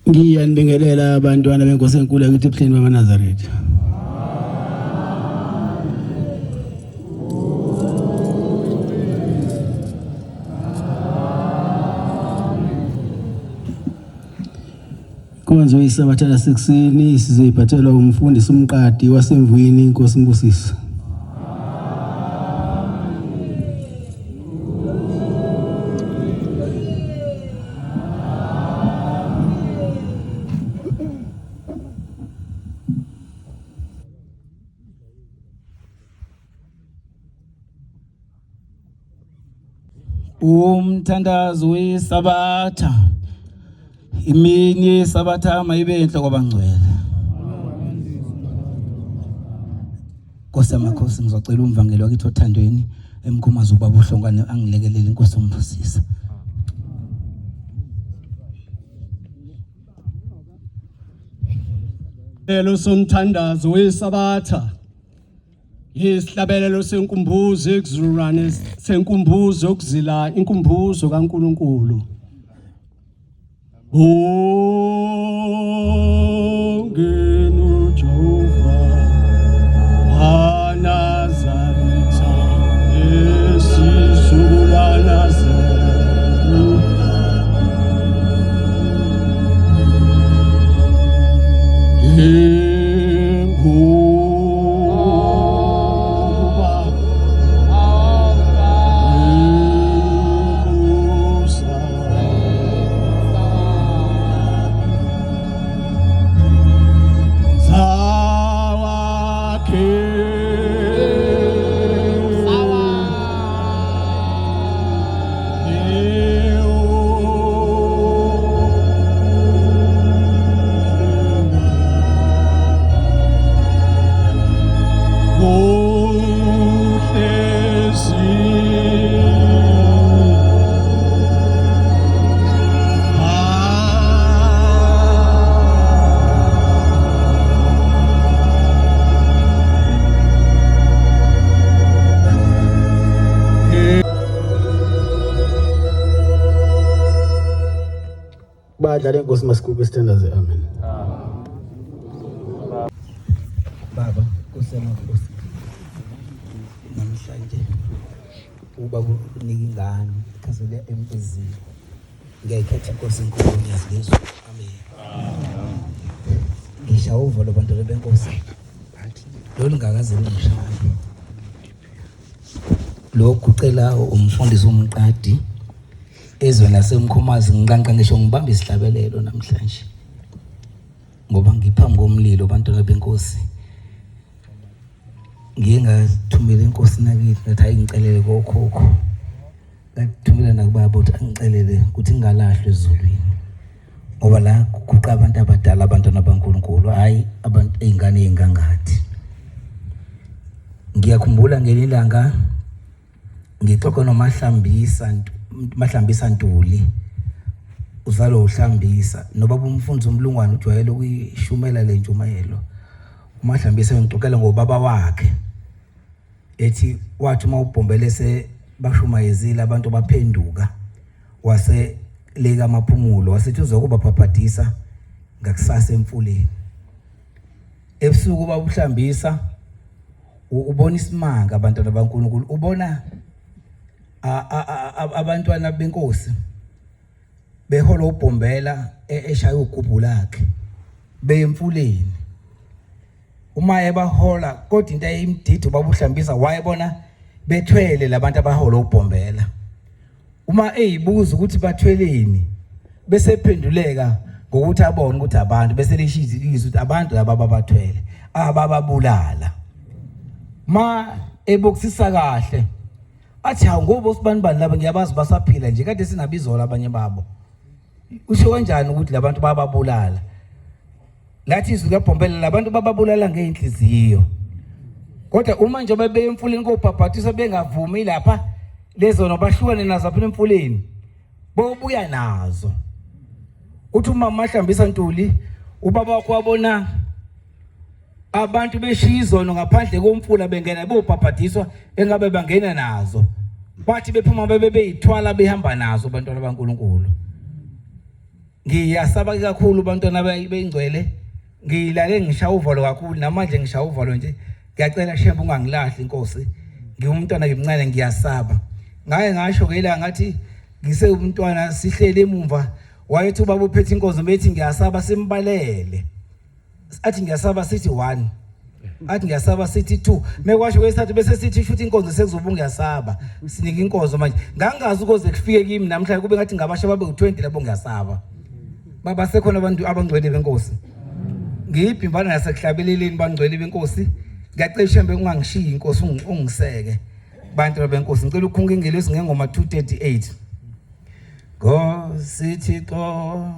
Ngiyanibingelela abantwana benkosi enkulu yakithi ebuhleni bamaNazaretha. Inkonzo yeSabatha lasekuseni sizoyiphathelwa umfundisi uMqadi waseMvwini inkosi imbusise. Umthandazo weSabatha. Imini yeSabatha mayibe enhle kwabangcwele. Nkosi yamakhosi ngizocela umvangeli wakithi othandweni emkhumazi ubaba uHlongwane angilekelele inkosi umbusise. Lelo somthandazo weSabatha. Isihlabelelo senkumbuzo ekuzulwane senkumbuzo yokuzila inkumbuzo kaNkuluNkulu. Bongeni uJehova waNazaretha esizukulwana zenu. Badla lenkosi masigubhe sithandaze amen. Baba Nkosi yamakhosi namhlanje ubaba unika ingane ikhazele empezile ngiyayikhetha inkosi enkulu nyazi lezulu amen ngisha uvalo bantwana benkosi lolu ngakaze lungishaye lokhu ucela umfundisi umqadi ezweni lasemkhomazi nginqanqa ngisho ngibamba isihlabelelo namhlanje ngoba ngiphambi komlilo bantwana benkosi ngiye ngathumela inkosi nakithi ngathi hayi ngicelele kokhokho ngathumela nakubaba ukuthi angicelele ukuthi ngingalahlwa ezulwini ngoba la kuguqa abantu abadala abantwana baNkulunkulu hayi abantu ey'ngane ey'ngangathi ngiyakhumbula ngelinye ilanga ngixoxa noMahlambisa Mahlambisa Ntuli uzalwa uHlambisa nobaba umfundisi umlungwane ujwayele ukuyishumela le ntshumayelo uMahlambisa ngixoxela ngobaba wakhe ethi wathi uma ubhombele se bashumayezile abantu baphenduka wase leka amaphumulo wasethi uzokuba bhabhadisa ngakusasa emfuleni ebusuku babuhlambisa ubona isimanga abantwana baNkulunkulu ubona abantwana benkosi behola ubhombela e, eshaya ugubhu lakhe beyemfuleni uma ebahola kodwa into ayimdidi babuhlambisa wayebona bethwele labantu abahola ubhombela uma eyibuza ukuthi bathweleni bese ephenduleka ngokuthi abone ukuthi abantu bese lishiya izwi ukuthi abantu laba ababathwele abababulala ma ebukisisa kahle athi hawu ngoba osibani bani laba ngiyabazi basaphila nje kade sinabizola abanye babo usho kanjani ukuthi labantu bababulala lathi izwi liyabhombela labantu bababulala ngeyinhliziyo kodwa uma njengoba beye emfuleni kobhabhathiswa bengavumi lapha lezono bahlukane nazo apha emfuleni bobuya nazo uthi umama Mahlambisa Ntuli ubaba wakho wabona abantu beshiya izono ngaphandle komfula bengena bobhabhadiswa engabe bangena nazo bathi bephuma bebe beyithwala behamba nazo bantwana baNkuluNkulu. Ngiyasaba kakhulu bantwana bengcwele, ngilale ngishaya uvalo kakhulu namanje ngishaya uvalo nje. Ngiyacela Shembe ungangilahli Nkosi, ngiwumntwana ngimncane ngiyasaba. Ngaye ngasho ke la ngathi ngisewumntwana sihleli emumva, wayethi ubaba uphethe inkonzo bethi ngiyasaba simbalele. Athi ngiyasaba sithi 1, athi ngiyasaba sithi 2, mekwasho kwesithathu bese sithi shuthi inkonzo sekuzoba ngiyasaba, sinika inkonzo manje. Ngangazi ukoze kufike kimi namhlanje kube ngathi ngabasha babe u20 labo ngiyasaba. Baba sekhona abantu abangcwele benkosi. Ngiyibhimbana nasekuhlabeleleni bangcwele benkosi. Ngiyacela Shembe ungangishiyi inkosi ungiseke. Bantu benkosi ngicela ukukhunga ingelosi ngengoma 238. Nkosi Thixo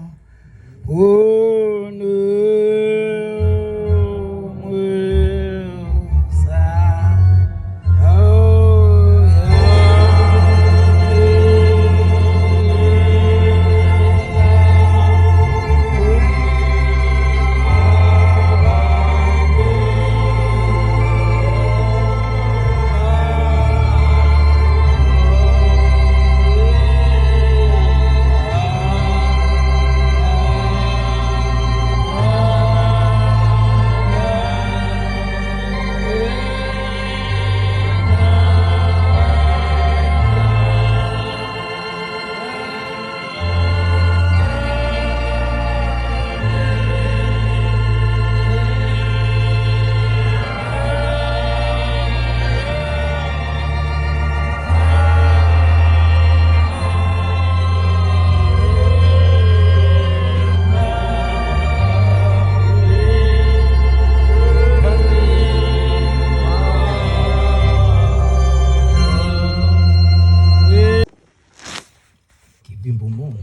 Ngivimba umoya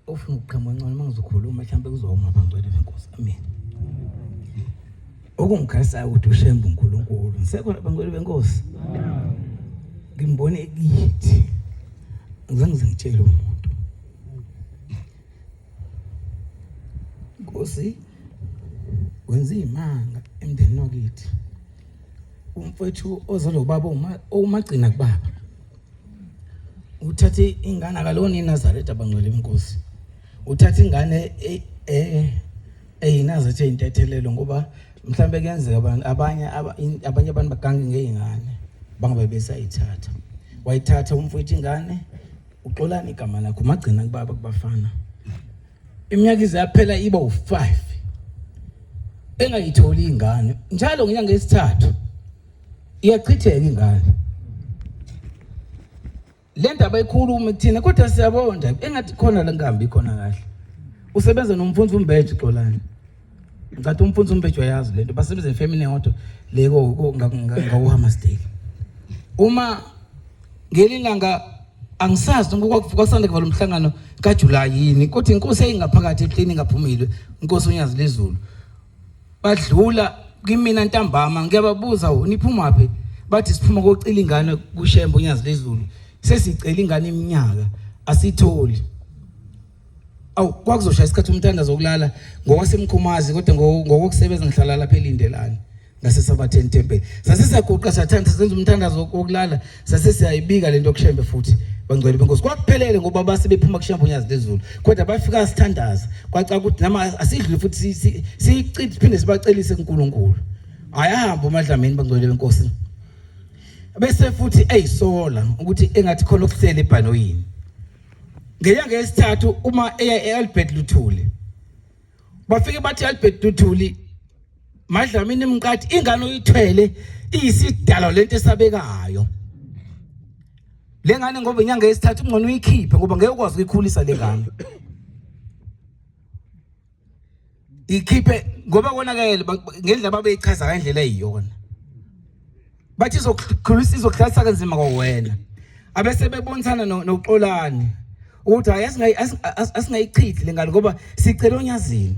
ofuna ukuqhamuka ncane uma ngizokhuluma mhlawumbe kuzoma bangcwele benkosi. Amen. Okungikhalisayo ukuthi uShembe uNkulunkulu ngisekhona bangcwele benkosi, ngimbone kithi, ngizange ngize ngitshele umuntu. Nkosi wenza izimanga emndenini wakithi. Umfowethu ozalwa ubaba owumagcina kubaba uthathe ingane akalona iNazaretha bangcwele benkosi, uthatha ingane eyiNazaretha eyintethelelo, ngoba mhlambe kuyenzeka abanye abanye abantu bagange ngeyingane bangabe besayithatha. Wayithatha umfowethu ingane, uXolani igama lakho, umagcina kubaba kubafana. Iminyaka ize yaphela iba u5 engayitholi ingane, njalo ngenyanga yesithathu iyachitheka ingane. Le ndaba ikhuluma kuthina kodwa siyabonda engathi khona le nkambi ikhona kahle. Usebenza nomfundisi uMbeje Xolani. Ngicathi umfundisi uMbeje uyayazi lento, basebenza efemini eyodwa le ngakuHammersdale. Uma ngelilanga angisazi kwakusanda kuvala umhlangano kaJuly yini, kodwa inkosi yayingaphakathi epleni ingaphumile, inkosi uNyazi lezulu. Badlula kimina ntambama, ngiyababuza niphumaphi, bathi siphuma kocela ingane kuShembe uNyazi lezulu, sesicela ingane iminyaka asitholi. Awu kwakuzoshaya isikhathi umthandazo wokulala ngokwasemkhumazi, kodwa ngokokusebenza ngihlala lapha eLindelani ngaseSabatheni Temple. Sase siyaguqa sathanda senza umthandazo wokulala, sase siyayibika lento kuShembe futhi bangcwele benkosi. Kwakuphelele ngoba base bephuma kuShembe uNyazi lezulu, kodwa bafika sithandaza kwaca ukuthi nama asidlule futhi siphinde sibacelise kuNkulunkulu. Ayahamba uMadlamini bangcwele benkosi, bese futhi eyisola ukuthi engathi khona okuhlele ebhanoyini. Ngenyanga yesithathu uma eya e-Albert Luthuli, bafike bathi Albert Luthuli, Madlamini Mqathi, ingane oyithwele iyisidalo lento esabekayo le ngane, ngoba inyanga yesithathu ungcono uyikhiphe ngoba ngeke ukwazi ukuyikhulisa le ngane. Ikhiphe ngoba konakele ngendlela babeyichaza ngendlela eyiyona, bathi izokhulisa izokuhlalisa kanzima kwawena. Abese bebonisana noXolani ukuthi hayi asingayichithi le ngane ngoba sicela oNyazini.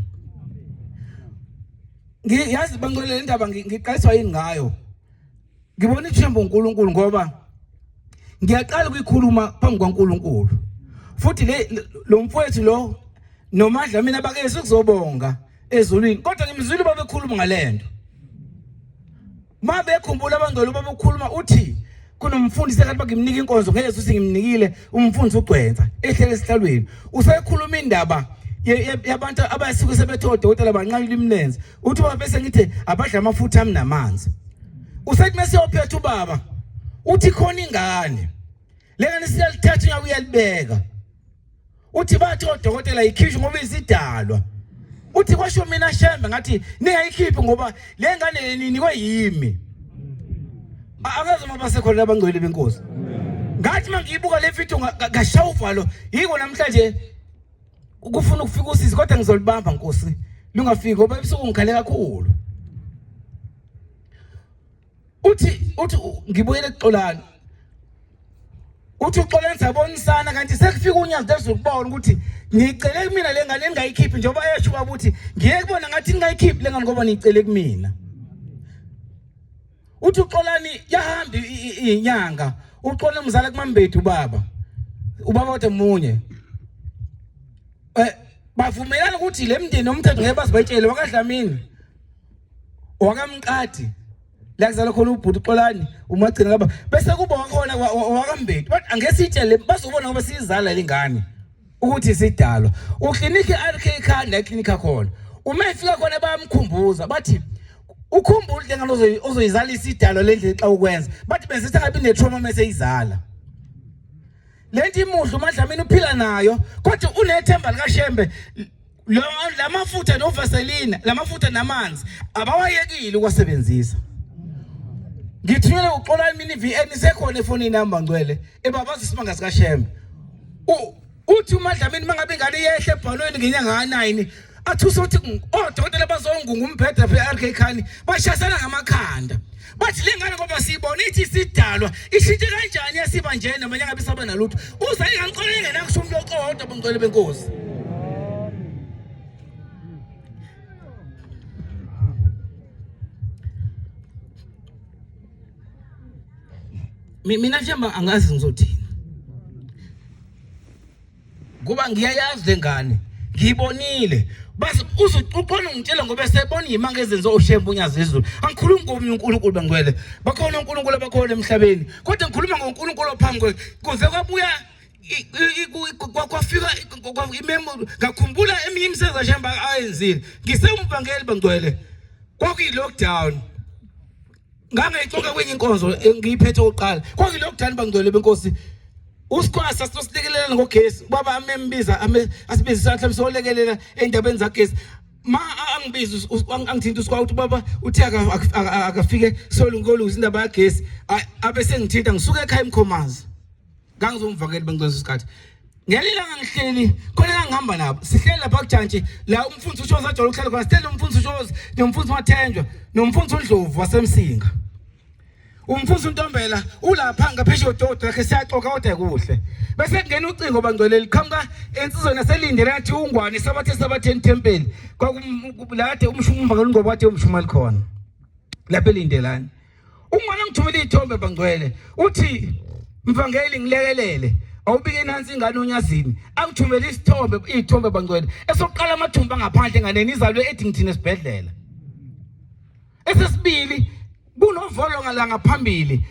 Ngiyazi bangcwele le ndaba ngiqaliswa yini ngayo, ngibona ithemba uNkulunkulu ngoba ngiyaqala ukuyikhuluma phambi kwaNkulunkulu. Futhi le lo mfowethu lo noMadla mina bake sikuzobonga ezulwini, kodwa ngimzwile babekhuluma ngalento. Mabekhumbula abangcwele babekhuluma uthi Kunomfundisi ekade bakimnika inkonzo ngeke ukuthi ngimnikile umfundisi ugcwensa ehlele esihlalweni. Usekhuluma indaba yabantu abasuke sebethe odokotela banqanyula imilenze. Uthi baba bese ngithi abadla amafutha ami namanzi. Usethi mesiyophetha ubaba uthi khona ingane. Lengane siyalithatha unyaka uyalibeka. Uthi bathi odokotela ikhishwe ngoba isidalwa. Uthi kwasho mina Shembe ngathi ningayikhiphi ngoba le ngane ninikwe yimi. Akaze uma basekhona labangcwele benkosi. Ngathi mangiyibuka le video ngashaya uvalo yiko namhlanje ukufuna ukufika usizi kodwa ngizolibamba Nkosi lungafiki ngoba ebusuku ngikhale kakhulu. Uthi ngibuyele kuXolani. Uthi uXolani sabonisana kanti sekufika unyazi lezukubona ukuthi ngicele kumina le ngane engayikhiphi njengoba esho ubaba ukuthi ngiye kubona ngathi ningayikhiphi le ngane ngoba niyicele kumina. Uthi uXolani yahamba inyanga uXolani umzala kuMambethu ubaba. Ubaba kodwa munye. Eh bavumelana ukuthi le mndeni omthetho ngeke bazibayitshele wakaDlamini. Wakamqadi la kuzalwa khona ubhuti uXolani umagcina kaba bese kuba wakhona wakambethu but angeke sitshele bazobona ngoba siyizala lengane ukuthi sidalwa ukliniki RK Khanda eklinika khona uma efika khona bayamkhumbuza bathi ukhumbule lengane ozoyizala isidalwa lendlela xa ukwenza bathi benze ngabe ne trauma mase izala lento imudla uMadlamini uphila nayo kodwa unethemba likaShembe lamafutha novaseline lamafutha namanzi abawayekile ukwasebenzisa. Ngithunyelwe uXolani mini VN isekhona efonini yami bangcwele ebabaza isimanga sikaShembe. Uthi uMadlamini mangabe ingane yehle ebhalweni ngenyanga ka9 athuse ukuthi odokotela bazongunga umbheda lapha e-RK Khani bashasana ngamakhanda bathi le ngane ngoba siyibona ithi isidalwa ishintshe kanjani yasiba njena manje ngabe isaba nalutho uza ingane ingenakusho umuntu oqodwa bongcwele benkosi. Mina mhlawumbe angazi ngizothini kuba ngiyayazi lengane ngiyibonile base uzoqona ungitshela ngoba sebona imanga ezenze oshembe unyazi lezulu. Angikhulumi ngomunye uNkulunkulu bangcwele, bakhona uNkulunkulu abakhona emhlabeni kodwa ngikhuluma ngoNkulunkulu ophambi kwethu. Kuze kwabuya kwafika imemo ngakhumbula eminye imisebenzi kaShembe ayenzile ngisemvangeli bangcwele. Kwakuyi-lockdown ngangayixoxa kwenye inkonzo engiyiphethe okokuqala. Kwakuyi-lockdown bangcwele benkosi. Usikhwasa sosilekelela ngogesi ubaba amembiza asibiza isandla solekelela endabeni zagesi. Ma angibiza angithinta usikhwa uthi baba uthe akafike solungolungisa indaba yagesi abe sengithinta ngisuke ekhaya eMkhomazi. Ngangizomvakela bengicela isikhathi. Ngelilanga ngihleli khona engihamba nabo sihleli lapha kujantshi la umfundisi uShozi ajwayele ukuhlala khona sihleli nomfundisi uShozi nomfundisi Mathenjwa nomfundisi uNdlovu waseMsinga. Umfundisi uNtombela ulapha ngaphesheya kododo lakhe siyaxoxa kodwa kuhle. Bese kungena ucingo bangcwele liqhamuka ensizweni eselindele ngathi ungwane sabathe sabatheni tempeli kwakulade umshumba ngolungcobo wathi umshumali khona lapha elindelani. Ungwana ngithumela iy'thombe bangcwele uthi mvangeli ngilekelele awubike nansi ingane onyazini angithumele isithombe iy'thombe bangcwele esokuqala amathumba angaphandle enganeni izalwe eDington esibhedlela. Esesibili kunovolo ngala ngaphambili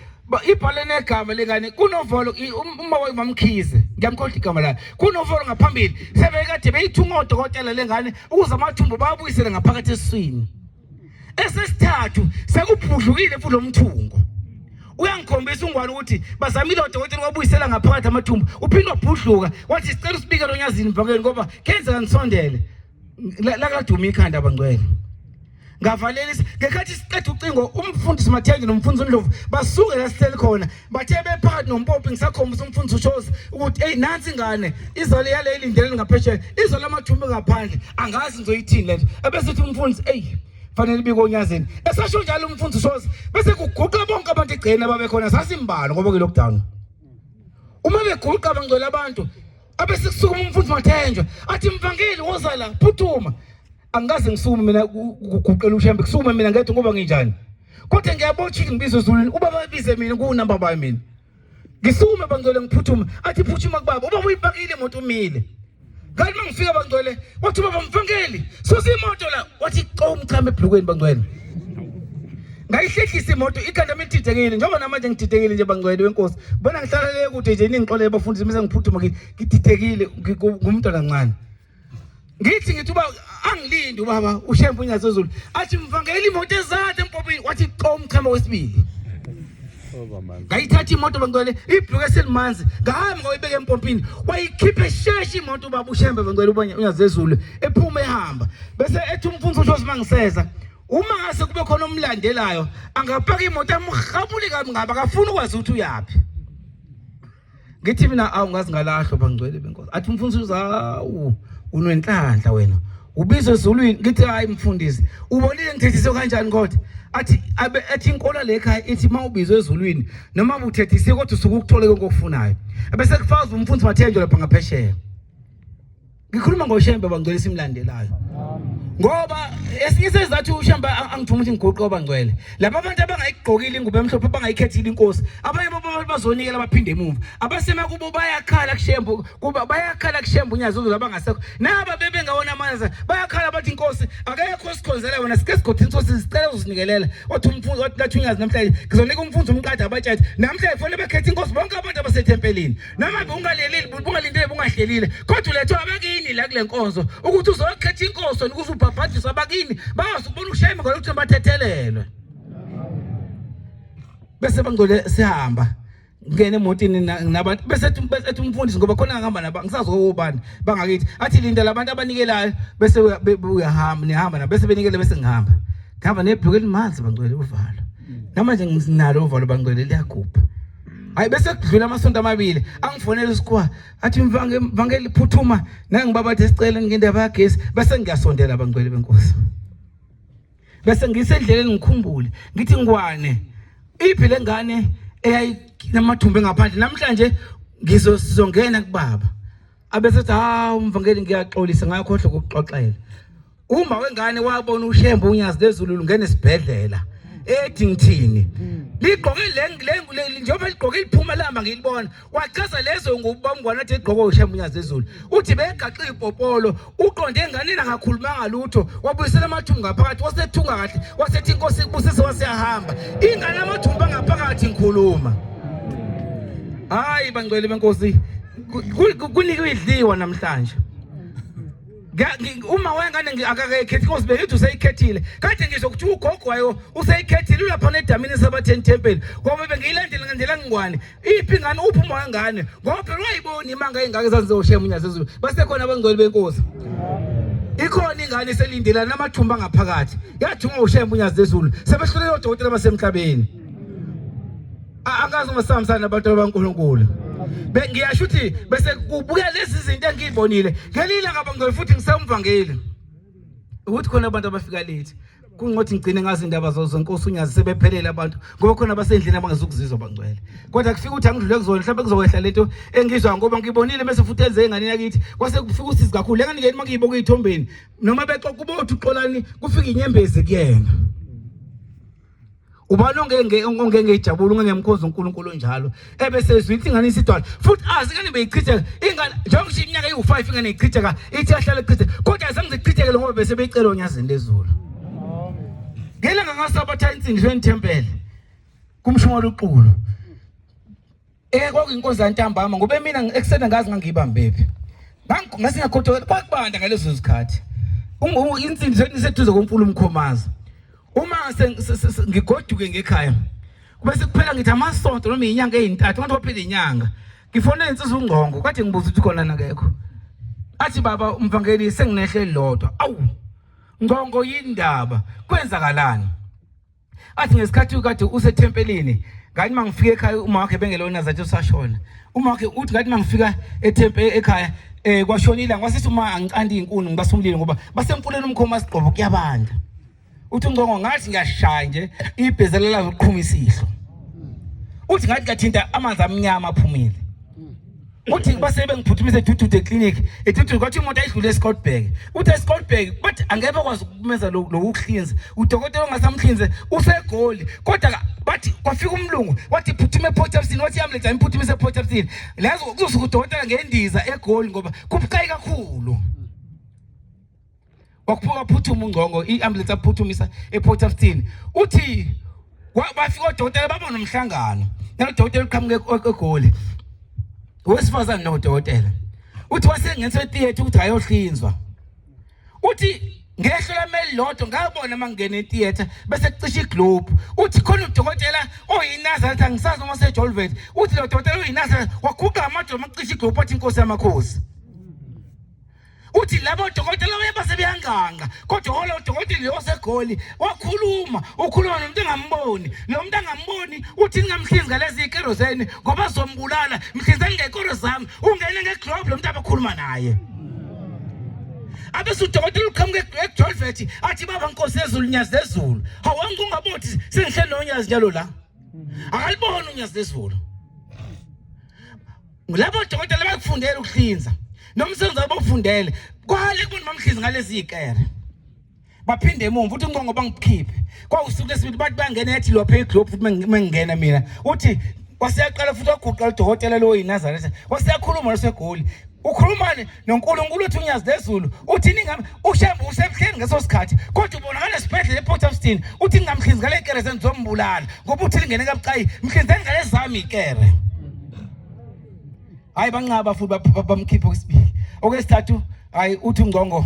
ibhale negama lengane kunovolo uma wayemamkhize ngiyamkhohlwa igama lakhe kunovolo ngaphambili sebekade beyithunga odokotela lengane ukuze amathumbu bawabuyisele ngaphakathi esiswini. Esesithathu sekubhudlukile futhi lomthungo. Uyangikhombisa ungwane ukuthi bazamile odokotela kwabuyisela ngaphakathi amathumbu uphinde wabhudluka wathi sicela usibike lonyazini mvakeni ngoba kenzeka ngisondele lakaduma ikhanda abangcwele. Ngavalelisa ngekhathi siqeda ucingo umfundisi Mathenje nomfundisi uNdlovu basuke la sihleli khona bathe bephakathi nompompi ngisakhombisa umfundisi uShozi ukuthi hey nansi ingane izolo yale ilindele ngaphesheya izolo amathumbu ngaphandle angazi ngizoyithini lento ebese uthi umfundisi hey fanele ibike onyazini esasho njalo umfundisi uShozi bese kuguqa bonke abantu egceni ababekhona sasimbalwa ngoba ke lockdown uma beguqa bangcwele abantu abese kusukuma umfundisi Mathenjwa athi mvangeli woza la phuthuma. Angikaze ngisukume mina kuguqela uShembe kusukume mina ngedwa ngoba nginjani kodwa ngiyabona ukuthi ngibizwe ezulwini ubaba ebize mina kunamba bayo mina ngisukume bangcwele ngiphuthume athi phuthuma kubaba ubaba uyipakile imoto umile ngathi uma ngifika bangcwele wathi ubaba mvangeli susa imoto la wathi xo umchamo ebhlukweni bangcwele. Ngayihlehlisa imoto ikhanda mithidekile njengoba namanje ngididekile nje bangcwele wenkosi. Bona ngihlala le kude nje ningixolele bafundisi mise ngiphuthuma ngididekile ngumntwana kancane. Ngithi ngithi uba angilindi ubaba uShembe uNyazezulu athi mvangeli imoto ezathe empopini wathi qo umchamo wesibili. Ngayithatha imoto bangcwele ibhluke eselimanzi ngahamba ngoyibeka empompini wayikhipha eshesha imoto ubaba uShembe bangcwele uNyazezulu ephuma ehamba bese ethi umfundisi usho simangiseza uma ngase kube khona omlandelayo angapaka imoto amhabule kabi ngaba akafuni ukwazi ukuthi uyaphi ngithi mina awu ngazi ngalahlwa bangcwele benkosi athi umfundisi uzawu unenhlanhla wena ubizwe ezulwini ngithi hayi mfundisi ubonile ngithethise kanjani kodwa athi abe ethi inkolo le ekhaya ithi uma ubizwe ezulwini noma uthethisiwe kodwa usuke ukuthole konke okufunayo ebese kufaza umfundisi Mathenjwa lapha ngaphesheya Ngikhuluma ngoShembe bangcwele simlandelayo. Ngoba esinye sezathu uShembe angithuma ukuthi ngiguqe obangcwele. Laba abantu abangayigqokile ingubo emhlophe abangayikhethile inkosi, abanye babo bazonikela baphinde emuva. Abasema kubo bayakhala kuShembe, kuba bayakhala kuShembe unyazi uzo abangasekho. Naba bebengawona amanzi bayakhala bathi inkosi akekho sikhonzela wena sike sigodini sosi sicela uzinikelela. Wathi umfundi wathi lathi unyazi namhlanje ngizonika umfundi umqadi abatshathi. Namhlanje kufanele bekhethe inkosi bonke abantu abasethempelini. noma bungalelile bungalindele bungahlelile kodwa ulethwa abakini la kule nkonzo ukuthi uzokhetha inkosi wena ukuze ubhabhadiswe abakini bazi ukubona usheme ngokuthi bathethelelwe bese bangcole sihamba ngene emotini nabantu bese ethi umfundisi ngoba khona ngihamba naba ngisazi obani bangakithi athi linda labantu abanikelayo bese uyahamba nihamba na bese benikele bese ngihamba ngihamba nebhuku elimanzi bangcwele uvalo namanje nginalo uvalo bangcwele liyagubha Hayi bese kudlula amasonto amabili angifonela uSikwa athi mvange mvangeli phuthuma nangibaba athi sicela ngendaba yagesi bese ngiyasondela abangcwele benkosi. Bese ngisendleleni ngikhumbule ngithi ngwane iphi lengane eyayinamathumbu engaphandle namhlanje ngizosizongena kubaba. Abese ethi hawu mvangeli ngiyaxolisa ngakhohlwa ukukuxoxela. Uma wengane wabona uShembe unyazi lezulu lungena esibhedlela ethi ngithini ligqoke le njengoba ligqoke liphuma lihamba ngilibona wachaza lezo ngubo bamngwane athi igqoke uShembe unyazi lezulu uthi begaxe ipopolo uqonde enganeni akakhulumanga lutho wabuyisela amathumbu ngaphakathi wasethunga kahle wasethi inkosi ikubusise waseyahamba ingane amathumbu angaphakathi ngikhuluma hayi bangcwele benkosi kunikwe idliwa namhlanje uma wengane akakekhethi inkosi bengithi useyikhethile kade ngisho ukuthi ugogo wayo useyikhethile ulapha edamini sabatheni temple ngoba bengiyilandela ngandlela ngingwane iphi ingane uphi uma wengane ngoba phela wayibona imanga engaka ezangizoshema unyazi ezulu basekhona abangcwele benkosi ikhona ingane eselindelana namathumba ngaphakathi yathungwa ushembe unyazi lezulu sebehlulele odokotela basemhlabeni angazi uma sihambisana nabantu baNkulunkulu ngiyasho ukuthi bese kubuka lezi zinto engiyibonile ngelinye ilanga bangcwele futhi ngisemvangeli ukuthi khona abantu abafika late kungothi ngigcine ngazi indaba zenkosi unyazi sebephelele abantu ngoba khona abasendlini abangezukuzizwa bangcwele kodwa kufika ukuthi angidlule kuzona mhlawumbe kuzokwehla lento engizwa ngoba ngibonile mase futhi enze engane yakithi kwase kufika usizi kakhulu lengane ngeni mangiyibuka eyithombeni noma bexoxa kubo uthi uxolani kufika inyembezi kuyena Ubani ongeke ongeke ijabule ungeke mkhozi uNkulunkulu onjalo ebese ezwa ithi ingane isidwala futhi azi ingane beyichitheka ingane njengoba ngisho iminyaka ewu5 ingane ichitheka ithi yahlala ichitheka kodwa azange zichithekele ngoba bese beyicela onyazini lezulu ngelanga ngasabatha insindiso enithempele kumshumalo uxulu Eh kwakuyinkonzo yantambama ngoba mina ekuseni ngazi ngangiyibambephi. Ngase ngakhothokela kwakubanda ngalezo zikhathi. Insimbi iseduze komfula umkhomazi. Uma ngigoduke ngekhaya kube sekuphela ngithi amasonto noma inyanga ezintathu ngathi kwaphela inyanga. Ngifonele insizwa ungqongo kade ngibuza ukuthi khona nakekho. Athi baba umvangeli senginehle elilodwa. Awu Ngqongo yindaba kwenzakalani? Athi ngesikhathi kade usethempelini ngathi mangifika ekhaya uma wakhe bengelona zathi usashona. Uma wakhe uthi ngathi mangifika ethempe ekhaya eh kwashona ilanga wasithi uma angicandi izinkuni ngibasa umlilo ngoba basemfuleni umkhoma sigqobo kuyabanda. Uthi uNgcongo ngathi ngiyashaya nje ibhezela lazo liqhuma isihlo. Uthi ngathi ngathinta amanzi amnyama aphumile. Uthi base bengiphuthumise edududu eclinic edududu kwathi imoto ayidlule eScottburg uthi eScottburg but angeke bakwazi ukumenza lo ukuhlinza udokotela ongasamhlinze usegoli kodwa bathi kwafika umlungu wathi phuthume ePort Shepstone wathi yamletha imphuthumise ePort Shepstone lezo kuzosuka udokotela ngendiza egoli ngoba kubucayi kakhulu Wakhuphuka phuthuma ungcongo i-ambulance aphuthumisa ePort Shepstone. Uthi Bafika odokotela babona umhlangano nalodokotela uqhamuka eGoli, owesifazane nodokotela. Uthi wasengenisa etheatre ukuthi ayohlinzwa. Uthi ngehlo lami elilodwa ngabona uma ngingena etheatre bese kucisha iglobe. Uthi khona udokotela oyiNazaretha, angisazi noma useJolvet. Uthi lo dokotela oyiNazaretha waguqa amadolo uma kucisha iglobe, wathi inkosi yamakhosi. Uthi labo dokotela baye base beyanganga, kodwa hola udokotela lo oseGoli wakhuluma, ukhuluma nomuntu engamboni. Lo muntu angamboni uthi ningamhlinzi ngalezi zikero zenu ngoba zombulala, mhlinzeni ngekoro zami. Ungene ngeglobe lo muntu abakhuluma naye. Abese udokotela uqhamuka eJolvet athi baba Nkosi yezulu, nyazi lezulu. Hawu ungabothi sengihleli nonyazi njalo la. Akaliboni unyazi lezulu. Labo dokotela bakufundela ukuhlinza nomsebenzi wabo ufundele, kwale kubona bamhlinza ngalezi zikere. Baphinde emumva uthi ngongo bangikhiphe. Kwawusuku lesibili bathi bangena, yathi lophe iglobe futhi mengingena mina. Uthi waseyaqala futhi waguqa udokotela lo yiNazaretha, waseyakhuluma loseGoli. Ukhuluma noNkulunkulu uthi unyazi lezulu, uthi ningami uShembe usebuhleni ngeso sikhathi, kodwa ubonakala esibhedlela ePort Shepstone. Uthi ningamhlinzi ngale kere sengizombulala ngoba uthi lingene kabucayi, mhlinzeni ngale zami ikere. Hayi banqaba futhi bamkhipha okwesibili. Okwesithathu hayi uthi uNgcongo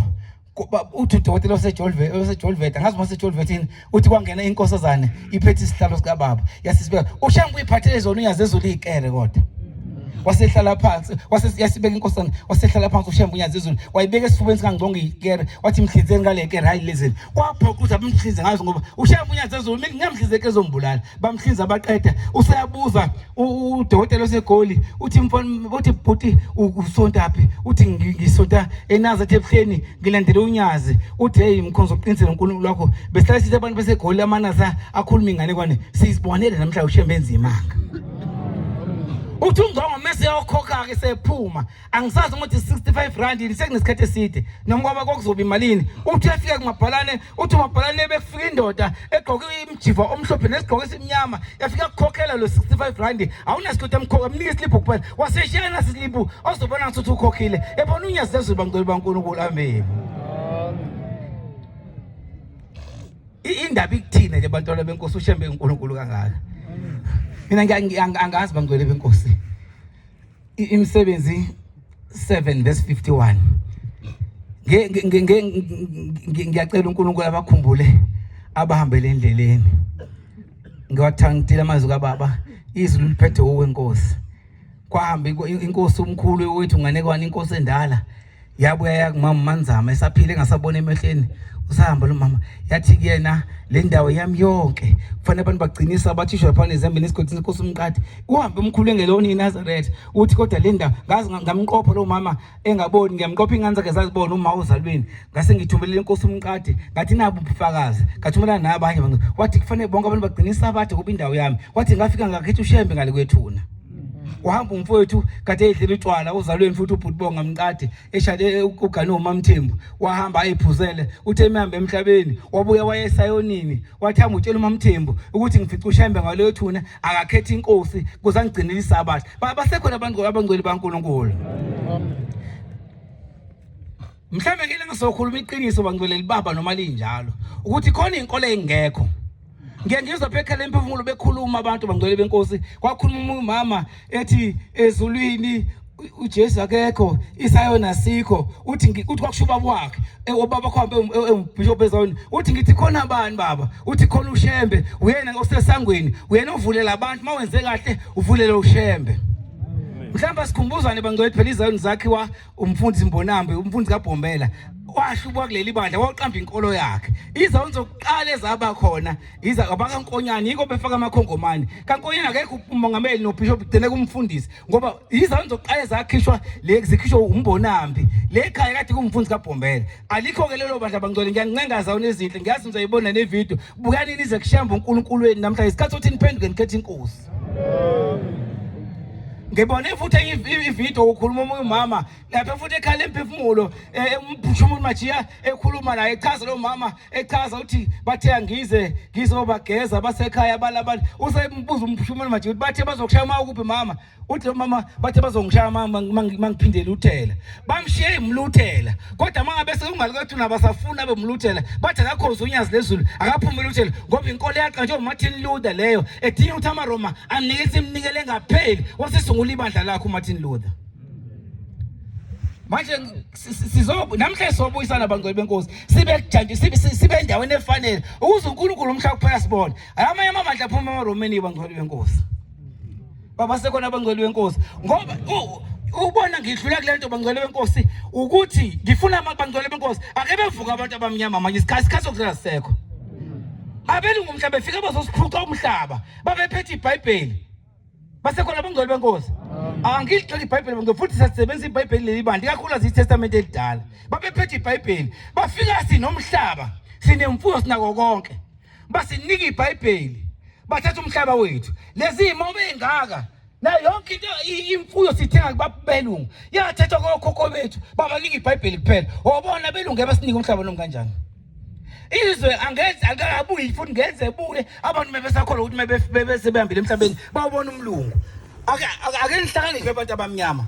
uthi udokotela oseJolve oseJolvet, angazi uma seJolvetini, uthi kwangena inkosazane iphethe isihlalo sikababa yasisibeka. uShembe uyiphathele zona unyazi lezulu ikere, kodwa wasehlala phansi, wase yasibeka inkosana, wasehlala phansi uShembe unyazi lezulu, wayibeka esifubeni sikaNgcongo ikere, wathi mhlinzeni ngale kere, hayi lezini. Kwaphoqa ukuthi abamhlinze ngazo ngoba uShembe unyazi lezulu mina ngingamhlinze ke ezombulala. Bamhlinza baqeda, useyabuza udokotela oseGoli, uthi mfana, uthi bhuti usontaphi? Uthi ngisonta eNazaretha ebuhleni, ngilandele unyazi. Uthi hey mkhonzo, uqinisele uNkulunkulu wakho, besihlale sithi abantu beseGoli amanaza akhuluma inganekwane, sizibonele namhla uShembe enzimanga. Uthi uNgcongo mese yokhokha ke sephuma, angisazi ukuthi 65 rand yini, sekunesikhathi eside noma kwaba kwakuzoba imalini. Uthi uyafika kumabhalane, uthi umabhalane bekufika indoda egqoke imjiva omhlophe nesigqoko esimnyama, yafika kukhokhela lo 65 rand, awunasikoti amkhokha, amnika isliphu kuphela, waseshiya nasisliphu ozobona ngathi ukhokhile, ebona unyazi lezulu bangcwele baNkulunkulu. Amen. Indaba ikuthina nje bantwana benkosi, uShembe uNkulunkulu kangaka. Mina angazi bangcwele benkosi. Imisebenzi 7 verse 51. Ngiyacela uNkulunkulu abakhumbule abahambele endleleni. Ngiwathandile amazwi kababa, izwi liphethe uwe Nkosi. Kwahamba inkosi umkhulu wethu nganekwane, inkosi endala yabuya yakumama Manzama esaphile engasabona emehlweni, usahamba lo mama, yathi kuyena le ndawo yami yonke kufanele abantu bagcinisa abathisha lapha nezembeni esigodini inkosi uMqadi. Uhambe umkhulu engelona iNazaretha, uthi kodwa le ndawo ngazi ngamqopha lo mama engaboni, ngiyamqopha ingane zakhe zazibona uma uzalweni, ngase ngithumelela inkosi uMqadi, ngathi nabo ubufakazi, ngathumela nabanye, wathi kufanele bonke abantu bagcine isabatha kuba indawo yami. Wathi ngafika ngakhetha uShembe ngale kwethuna. Wahamba umfowethu kade edlela utshwala uzalweni futhi ubhuti Bonga Mqadi eshade ugane uMamthembu, wahamba ayiphuzele, uthe emihamba emhlabeni wabuya wayesayonini, wathi hamba utshela uMamthembu ukuthi ngifica uShembe ngaleyo thuna akakhetha inkosi kuze angigcinele isabatha. Basekhona abantu abangcwele baNkulunkulu. Mhlawumbe ngeke ngizokhuluma iqiniso bangcwele libaba noma linjalo ukuthi khona inkolo engekho. Ngiye ngizwa phekhala imphefumulo bekhuluma abantu bangcwele benkosi, kwakhuluma umama ethi ezulwini uJesu akekho, isayona sikho. Uthi uthi kwakusho ubaba wakhe, ubaba khombe ewubishop ezayoni, uthi ngithi khona bani baba? Uthi khona uShembe, uyena osesangweni, uyena ovulela abantu, mawenze kahle uvulela uShembe. Mhlawumbe sikhumbuzane bangcwele, phela izayoni zakhiwa umfundisi Mbonambi, umfundisi kaBhombela, wahlubuka kuleli bandla waqamba inkolo yakhe. Izayoni zokuqala ezaba khona iza abakaNkonyane, yiko befaka amakhongomane kaNkonyane, akekho umongameli nobishop, kugcine kumfundisi ngoba izayoni zokuqala ezakhishwa le zikhishwa uMbonambi, le khaya kade kumfundisi kaBhombela. Alikho ke lelo bandla bangcwele, ngiyancenga zayoni ezinhle, ngiyazi nizoyibona ne video, bukani nize kuShembe uNkulunkulu wenu namhlanje, isikhathi sokuthi niphenduke nikhethe inkosi. Ngibone futhi enye ividiyo ukhuluma omunye umama lapha futhi ekhala emphefumulo, umphusha Majiya ekhuluma naye, echaza lo mama, echaza uthi bathe angize ngizobageza basekhaya balabantu. Usembuza umphusha Majiya ukuthi bathe bazokushaya uma ukuphi mama? Uthi lo mama bathe bazongishaya uma mangiphindela uthela, bamshiye imluthela kodwa mangabe Bese kungali kwethu nabasafuna bemluthela bathi akakhoze unyazi lezulu akaphume uluthela ngoba inkolo yaqanjwa uMartin Luther leyo edinga ukuthi amaRoma amnikeze iminikelo engapheli wasesungula ibandla lakhe uMartin Luther. Manje sizo namhlanje sobuyisana bangcwele benkosi sibe kujanje sibe sibe endaweni efanele ukuze uNkulunkulu umhla kuphela sibone. Amanye amabandla aphuma emaRomeni bangcwele benkosi. Baba sekhona abangcwele benkosi ngoba ubona ngidlula kule nto bangcwele benkosi ukuthi ngifuna abangcwele benkosi ake bevuka abantu abamnyama manje isikhathi isikhathi sokudlala sisekho. Abelungu mhla befika bazosiphuca umhlaba babephethe iBhayibheli. Basekhona abangcwele benkosi. Angilixeki iBhayibheli bonke futhi sasebenzisa iBhayibheli leli bandla ikakhulukazi iTestament elidala. Babephethe iBhayibheli. Bafika sinomhlaba, sinemfuyo sinako konke. Basinika iBhayibheli. Bathatha umhlaba wethu. Lezi imoto ezingaka na yonke into imfuyo sithenga kubabelungu. Yathathwa kokhokho bethu babanika iBhayibheli kuphela. Wabona abelungu abasinika umhlaba noma kanjani. Izwe angeze akakabuyi futhi ngeze ebuye abantu bebesakholwa ukuthi bebese behambile emhlabeni bawubona umlungu. Ake ake nihlakaniphe abantu abamnyama.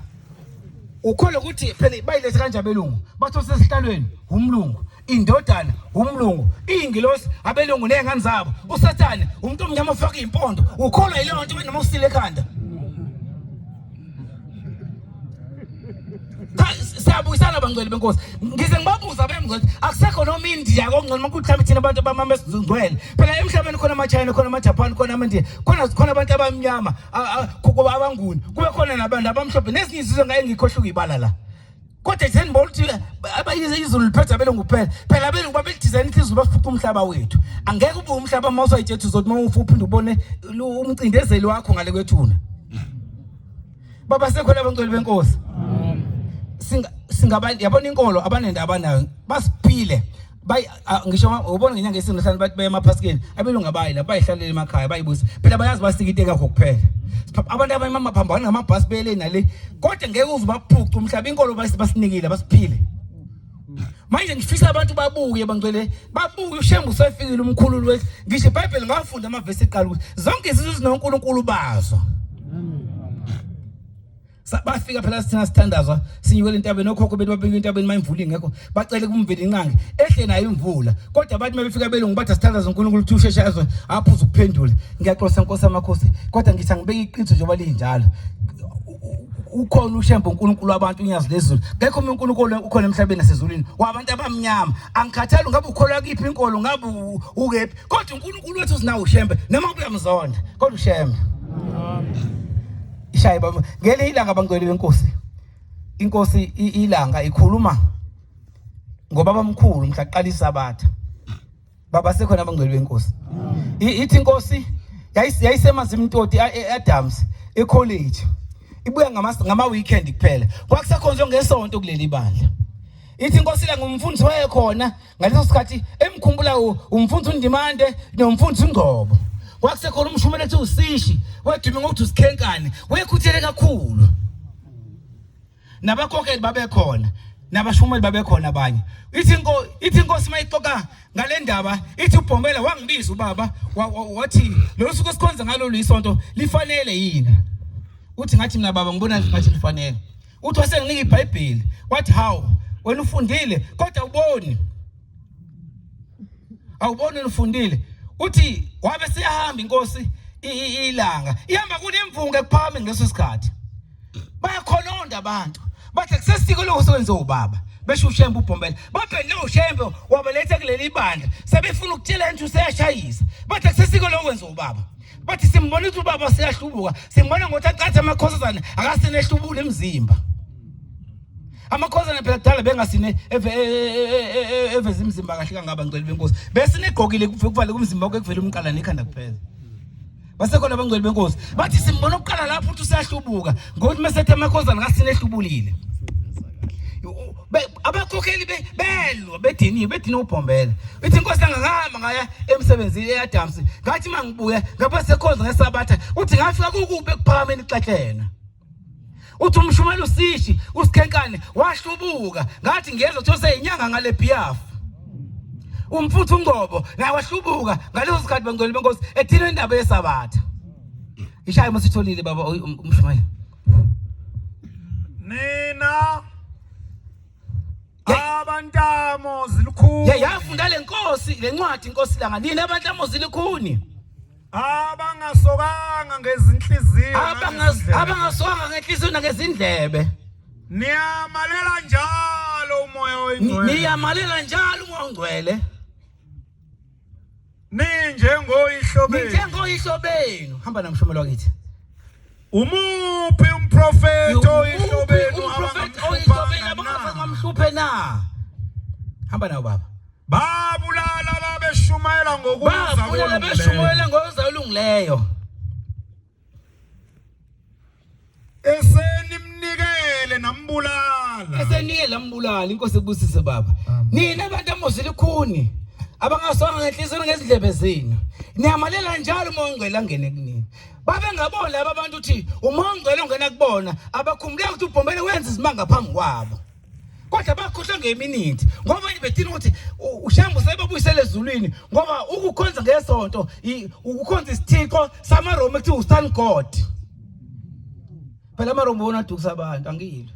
Ukholwa ukuthi phela bayilethe kanje abelungu bathi osesihlalweni umlungu indodana umlungu iyingilosi abelungu nezingane zabo usathane umuntu omnyama ofaka impondo ukholwa yileyo nto noma usile ekhanda. Siyabuyisana bangcwele benkosi ngize ngibabuza bemngcwele akusekho noma India kokungcono uma kuthi mhlawumbe thina abantu abamama esingcwele phela emhlabeni khona ama-China khona ama-Japan khona amaNdiya khona khona abantu abamnyama abanguni kube khona nabantu abamhlophe nezinye izizwe ngaye ngikhohluka ibala la kodwa senibona ukuthi izulu liphethe abelungu kuphela phela abelungu babelidizayina izulu basifuqa umhlaba wethu angeke ube umhlaba uma usayitshetha uzothi uma ufa uphinde ubone umcindezeli wakho ngale kwethuna baba sekhona abangcwele benkosi singa singaba yabona inkolo abanendaba nayo basiphile bay ngisho ubona ngenyanga yesine hlanu bathi baye emaphasikeni abelungu abayi la bayihlalele emakhaya bayibuse phela bayazi basika into ekakho kuphela abantu abanye phambana ngamabhasi bele nale kodwa ngeke uze baphuce umhlaba inkolo basinikile basiphile manje ngifisa abantu babuye bangcwele babuye uShembe usefikile umkhululi wethu ngisho iBhayibheli ngafunda amavesi eqala ukuthi zonke izizwe zinoNkulunkulu bazo bafika phela sithina sithandazwa sinyukela entabeni okhokho bethu babeka entabeni uma imvula ingekho bacele kumveli inqangi ehle nayo imvula kodwa bathi uma befika belungu bathi asithandaze uNkulunkulu ukuthi usheshe azwe aphuze ukuphendula ngiyaxolisa nkosi amakhosi kodwa ngithi angibeke iqiniso njengoba linjalo ukhona uShembe uNkulunkulu wabantu unyazi lezulu ngekho omunye uNkulunkulu ukhona emhlabeni nasezulwini wabantu abamnyama angikhathali ngabe ukholwa kiphi inkolo ngabe ukephi kodwa uNkulunkulu wethu usinawo uShembe noma kuyamzonda kodwa uShembe ishaye baba ngelinye ilanga bangcwele benkosi inkosi ilanga ikhuluma ngobaba mkhulu mhla qala isabatha baba sekhona abangcwele benkosi ithi inkosi yayisemazimtoti e-Adams ecollege ibuya ngama ngama weekend kuphela kwakusekhonzwe ngesonto kuleli bandla ithi inkosi la ngumfundisi wayekhona ngaleso sikhathi emkhumbula umfundisi uNdimande nomfundisi uNgcobo kwakusekhona umshumeli ethi usishi wadume ngokuthi usikhenkane wayekhuthele kakhulu nabakhokheli babekhona nabashumeli babekhona abanye ithi inko ithi inkosi mayixoxa ngale ndaba ithi ubhombela wangibiza ubaba wathi lolu suku esikhonza ngalolu isonto lifanele yini uthi ngathi mina baba ngibona ngathi lifanele uthi wasenginika iBhayibheli wathi hawu wena ufundile kodwa uboni awuboni ufundile uthi wabe siyahamba inkosi ilanga ihamba kunemvunge ekuphakame ngaleso sikhathi bayakhononda abantu bathi kusesiko lokho sekwenziwa ubaba besho uShembe ubhombela baphendle uShembe wabaletha kuleli bandla sebefuna ukutshela nje useyashayisa bathi kusesiko lokho kwenziwa ubaba bathi simbona ukuthi ubaba seyahlubuka simbona ngokuthi aqathe amakhosazane akasenehlubule emzimba amakhosana phela kudala bengasine eveza imizimba kahle kangaba ngcwele benkosi besinegqokile kuvale kumzimba wakhe kuvele umqala nekhanda kuphela basekhona abangcwele benkosi bathi simbona ukuqala lapho ukuthi useyahlubuka ngokuthi mesethe amakhosana kasine ehlubulile abakhokheli belwa bediniwe bediniwe ubhombela ithi inkosi angangahamba ngaya emsebenzini eAdams ngathi mangibuya ngapha sekhonza ngesabatha uthi ngafika kukubi ekuphakameni ixahlena uthi umshumela usishi usikhenkane wahlubuka ngathi ngiyezwa kuthiwa seyinyanga ngale biaf umfuthu ungcobo naye wahlubuka ngaleso sikhathi bangcwele benkosi ethina indaba yesabatha ishaye uma sitholile baba umshumayeli nina Abantamo zilukhuni. Ye yafunda lenkosi lencwadi inkosi langa nina abantamo zilikhuni. Abangasokanga ngezinhliziyo. Abangasokanga ngenhliziyo nangezindlebe. Niyamalela njalo umoya oyingcwele. Niyamalela njalo umoya ongcwele. Ninjengoyihlo benu. Ninjengoyihlo benu. Hamba namshumelo wakithi. Umuphi umprofeti oyihlo benu umprofeti oyihlo benu abangamhluphe na? Hamba nawo baba. Babulala babeshumayela ngokuza Babulala beshumayela ngokuza olungileyo. Esenimnikele nambulala. Esenikele nambulala inkosi ibusise baba. Nina abantu amozilikhuni abangaswanga ngenhliziyo ngezindlebe zenu. Niyamalela njalo umoya ongcwele angene kunini. Babengabona laba abantu ukuthi umoya ongcwele ongena kubona abakhumbuleka ukuthi ubhombele wenza izimanga phambi kwabo. Kodwa bakhohlwa ngeminithi ngoba bedina ukuthi uShembe usebabuyisele ezulwini ngoba ukukhonza ngesonto ukukhonza isithixo samaRoma kuthiwa uSun God. Phela amaRoma wona adukisa abantu angiyilo.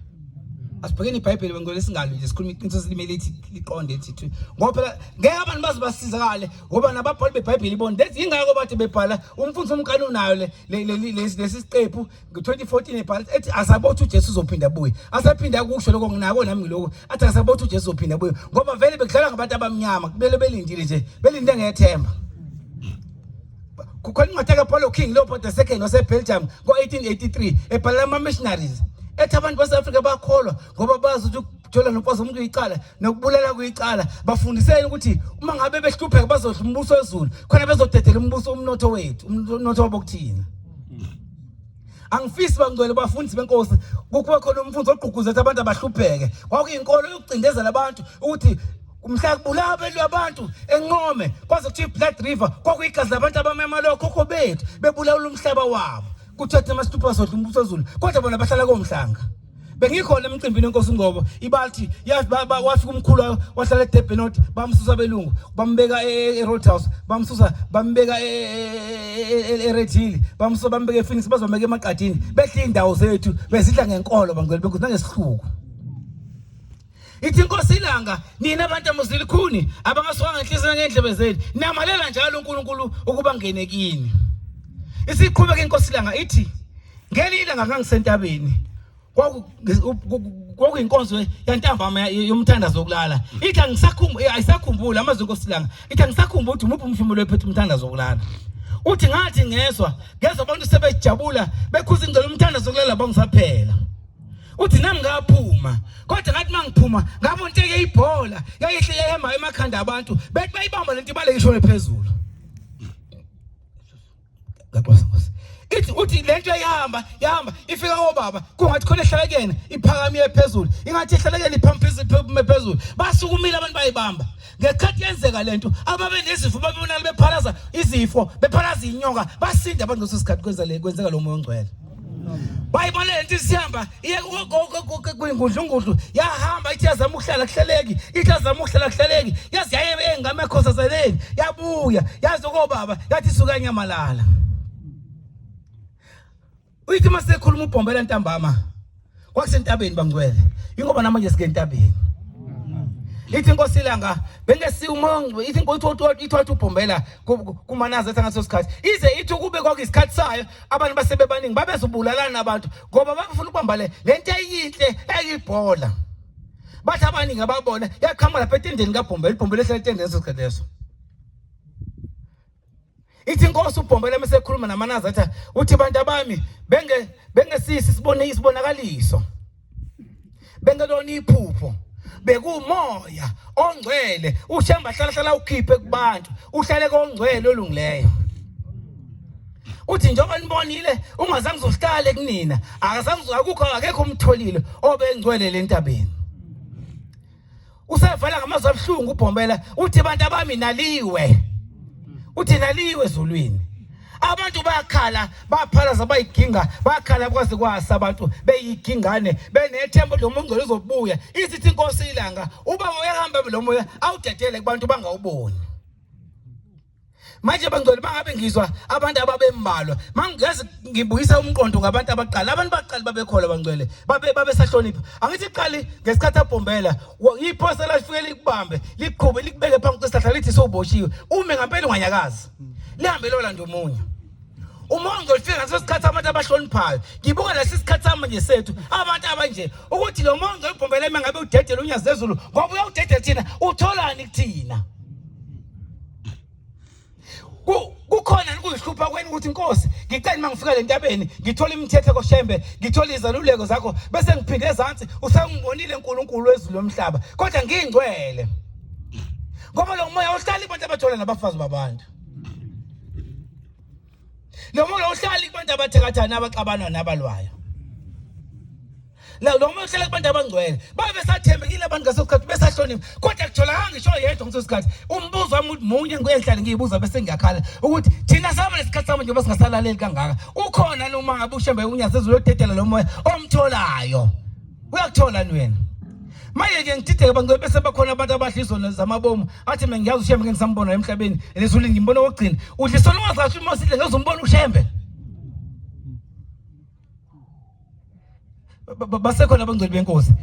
Asibhekeni iBhayibheli bengcwele singalo nje sikhuluma iqiniso silimele lithi liqonde lithi ngoba phela ngeke abantu baze basizakale ngoba nababhali beBhayibheli ibona that's ingakho bathi bebhala umfundisi umkani unayo lesi siqephu ngo-2014 ebhala ethi asabothi uJesu uzophinda abuye asaphinda akusho lokho nginako nami ngiloko athi asabothi uJesu uzophinda abuye ngoba vele bekudlala ngabantu abamnyama kumele belindile nje belinde ngethemba kukhona incwadi kaPaulo King Leopold II waseBelgium ngo-1883 ebhalela ama-missionaries ethi abantu base-Afrika bakholwa ngoba bazi ukuthi ukuthola nomfazi womuntu uyicala nokubulala kuyicala bafundiseni ukuthi uma ngabe behlupheka bazodla umbuso wezulu khona bezodedela umbuso umnotho wethu umnotho wabo kuthina angifisi bangcwele bafundisi benkosi kukuba khona umfundisi ogqugquzela abantu abahlupheke kwakuyinkolo yokucindezela abantu ukuthi mhla kubulawa abelwe abantu encome kwaze kuthiwa i-blood river kwakuyigazi labantu abamnyama lokhokho bethu bebulawula umhlaba wabo kuthiwa thina masithupha sodla umbuso wezulu kodwa bona bahlala komhlanga bengikhona emcimbini wenkosi Ngcobo ibathi wafika umkhulu wahlala eDurban North bamsusa abelungu bambeka eRoad House bamsusa bambeka eRed Hill bamsusa bambeka ePhoenix bazobambeka emaqadini behla indawo zethu bezidla ngenkolo bangcwele benkosi nangesihluku ithi inkosi ilanga nina abantu amuzilikhuni abangaswanga inhliziyo ngendlebe zenu namalela njalo uNkulunkulu ukuba ngene kini isiqhubeka inkosi ilanga ithi ngelinye ilanga ngangisentabeni kwakuyinkonzo yantambama yomthandazo wokulala ithi angisakhumbuli ayisakhumbuli amazwi enkosi ilanga ithi angisakhumbuli ukuthi umuphi umphefumulo ephethe umthandazo wokulala uthi ngathi ngezwa ngezwa abantu sebejabula bekhuza ingcela umthandazo wokulala bangisaphela uthi nami ngaphuma kodwa ngathi mangiphuma ngabona inteke ibhola yayihle yahamba emakhanda abantu bethi bayibamba lento ibaleke ishone phezulu Ngaxosa Nkosi. Ithi uthi lento yahamba yahamba ifika kobaba kungathi khona ehlala kuyena iphakamile phezulu ingathi ehlala kuyena iphamphe phezulu basukumile abantu bayibamba ngesikhathi yenzeka lento ababe nezifo babonakala bephalaza izifo bephalaza inyoka basinda abantu ngaleso sikhathi kwenza le kwenzeka lo moya ongcwele bayibona lento isihamba iye kwingudlungudlu yahamba ithi yazama ukuhlala kuhleleki ithi yazama ukuhlala kuhleleki yazi yaye engamakhosazeleni yabuya yazi okobaba yathi isuka nyamalala uyithi uma sekhuluma ubhombela ntambama kwakusentabeni bangcwele ingoba namanje sike entabeni ithi inkosi ilanga bengesiwu umongo ithi inkosi ithi wathi ubhombela kumanazaretha ngaso sikhathi ize ithi ukube kwakuyisikhathi sayo abantu basebebaningi babezobulalana abantu ngoba babefuna ukubamba le lento eyinhle eyibhola bathi abaningi ababona yaqhamuka lapha etendeni kabhombela ibhombela ehlala etendeni leso sikhathi leso ithi inkosi ubhombela mase ekhuluma namanazaretha uthi bantu abami benge bengesisi sibone isibonakaliso bengelona iphupho bekumoya ongcwele ushemba hlala hlala ukhiphe kubantu uhlale kongcwele olungileyo uthi njengoba nibonile ungazange uzohlale kunina akazange akukho akekho umtholile obengcwele lentabeni usevala ngamazwi abuhlungu ubhombela uthi abantu abami naliwe uthi naliwe ezulwini abantu bakhala baphalaza bayiginga bakhala kwaze kwasa abantu beyigingane benethemba lo muntu uzobuya isithi inkosi ilanga uba uyahamba lo moya awudedele kubantu bangawuboni Manje bangcwele, bangabe ngizwa abantu ababembalwa, mangiyazi ngibuyisa umqondo ngabantu abaqala. Abantu baqala babekholwa bangcwele, babe babesahlonipha. Angithi qali ngesikhathi abhombela iphosa lafike likubambe liqhube likubeke phambi kwesihlahla lithi sowuboshiwe, ume ngampela unganyakazi, lihambe lolanda omunye. Uma ngizofika ngaleso sikhathi abantu abahloniphayo, ngibuka lesi sikhathi samanje sethu abantu abanje ukuthi lo mongo oyibhombela uma ngabe udedela unyazi lezulu, ngoba uyawudedela thina, utholani kuthina? Kukhona ukuzihlupha kwenu ukuthi Nkosi ngicela uma ngifika le ntabeni ngithola imithetho koShembe, ngithola izaluleko zakho, bese ngiphinde ezansi usangibonile uNkulunkulu wezulu lomhlaba, kodwa ngingcwele ngoba lo moya uhlala kubantu abathola nabafazi babantu. Lo moya uhlala kubantu abathakathana, abaxabana nabalwayo. Lo moya uhlala kubantu abangcwele. Babe besathembekile abantu ngaso sikhathi, besahlonipha, kodwa kutholakala ngisho yedwa ngaso sikhathi. Umbuzo wami munye ngiyenhlale ngiyibuza bese ngiyakhala ukuthi thina saba nesikhathi samanje njengoba singasalaleli kangaka. Ukhona noma ngabe uShembe unyazi ezulu odedela lo moya omtholayo. Uyakuthola wena? Manje ke ngidideke bangcwele, bese bakhona abantu abadla izono zamabomu, athi mina ngiyazi uShembe ngeke ngisambona emhlabeni lezulwini ngimbona okugcina. Udla isono ungazazi uma sidle ngeke umbone uShembe. Basekhona abangcwele benkosi.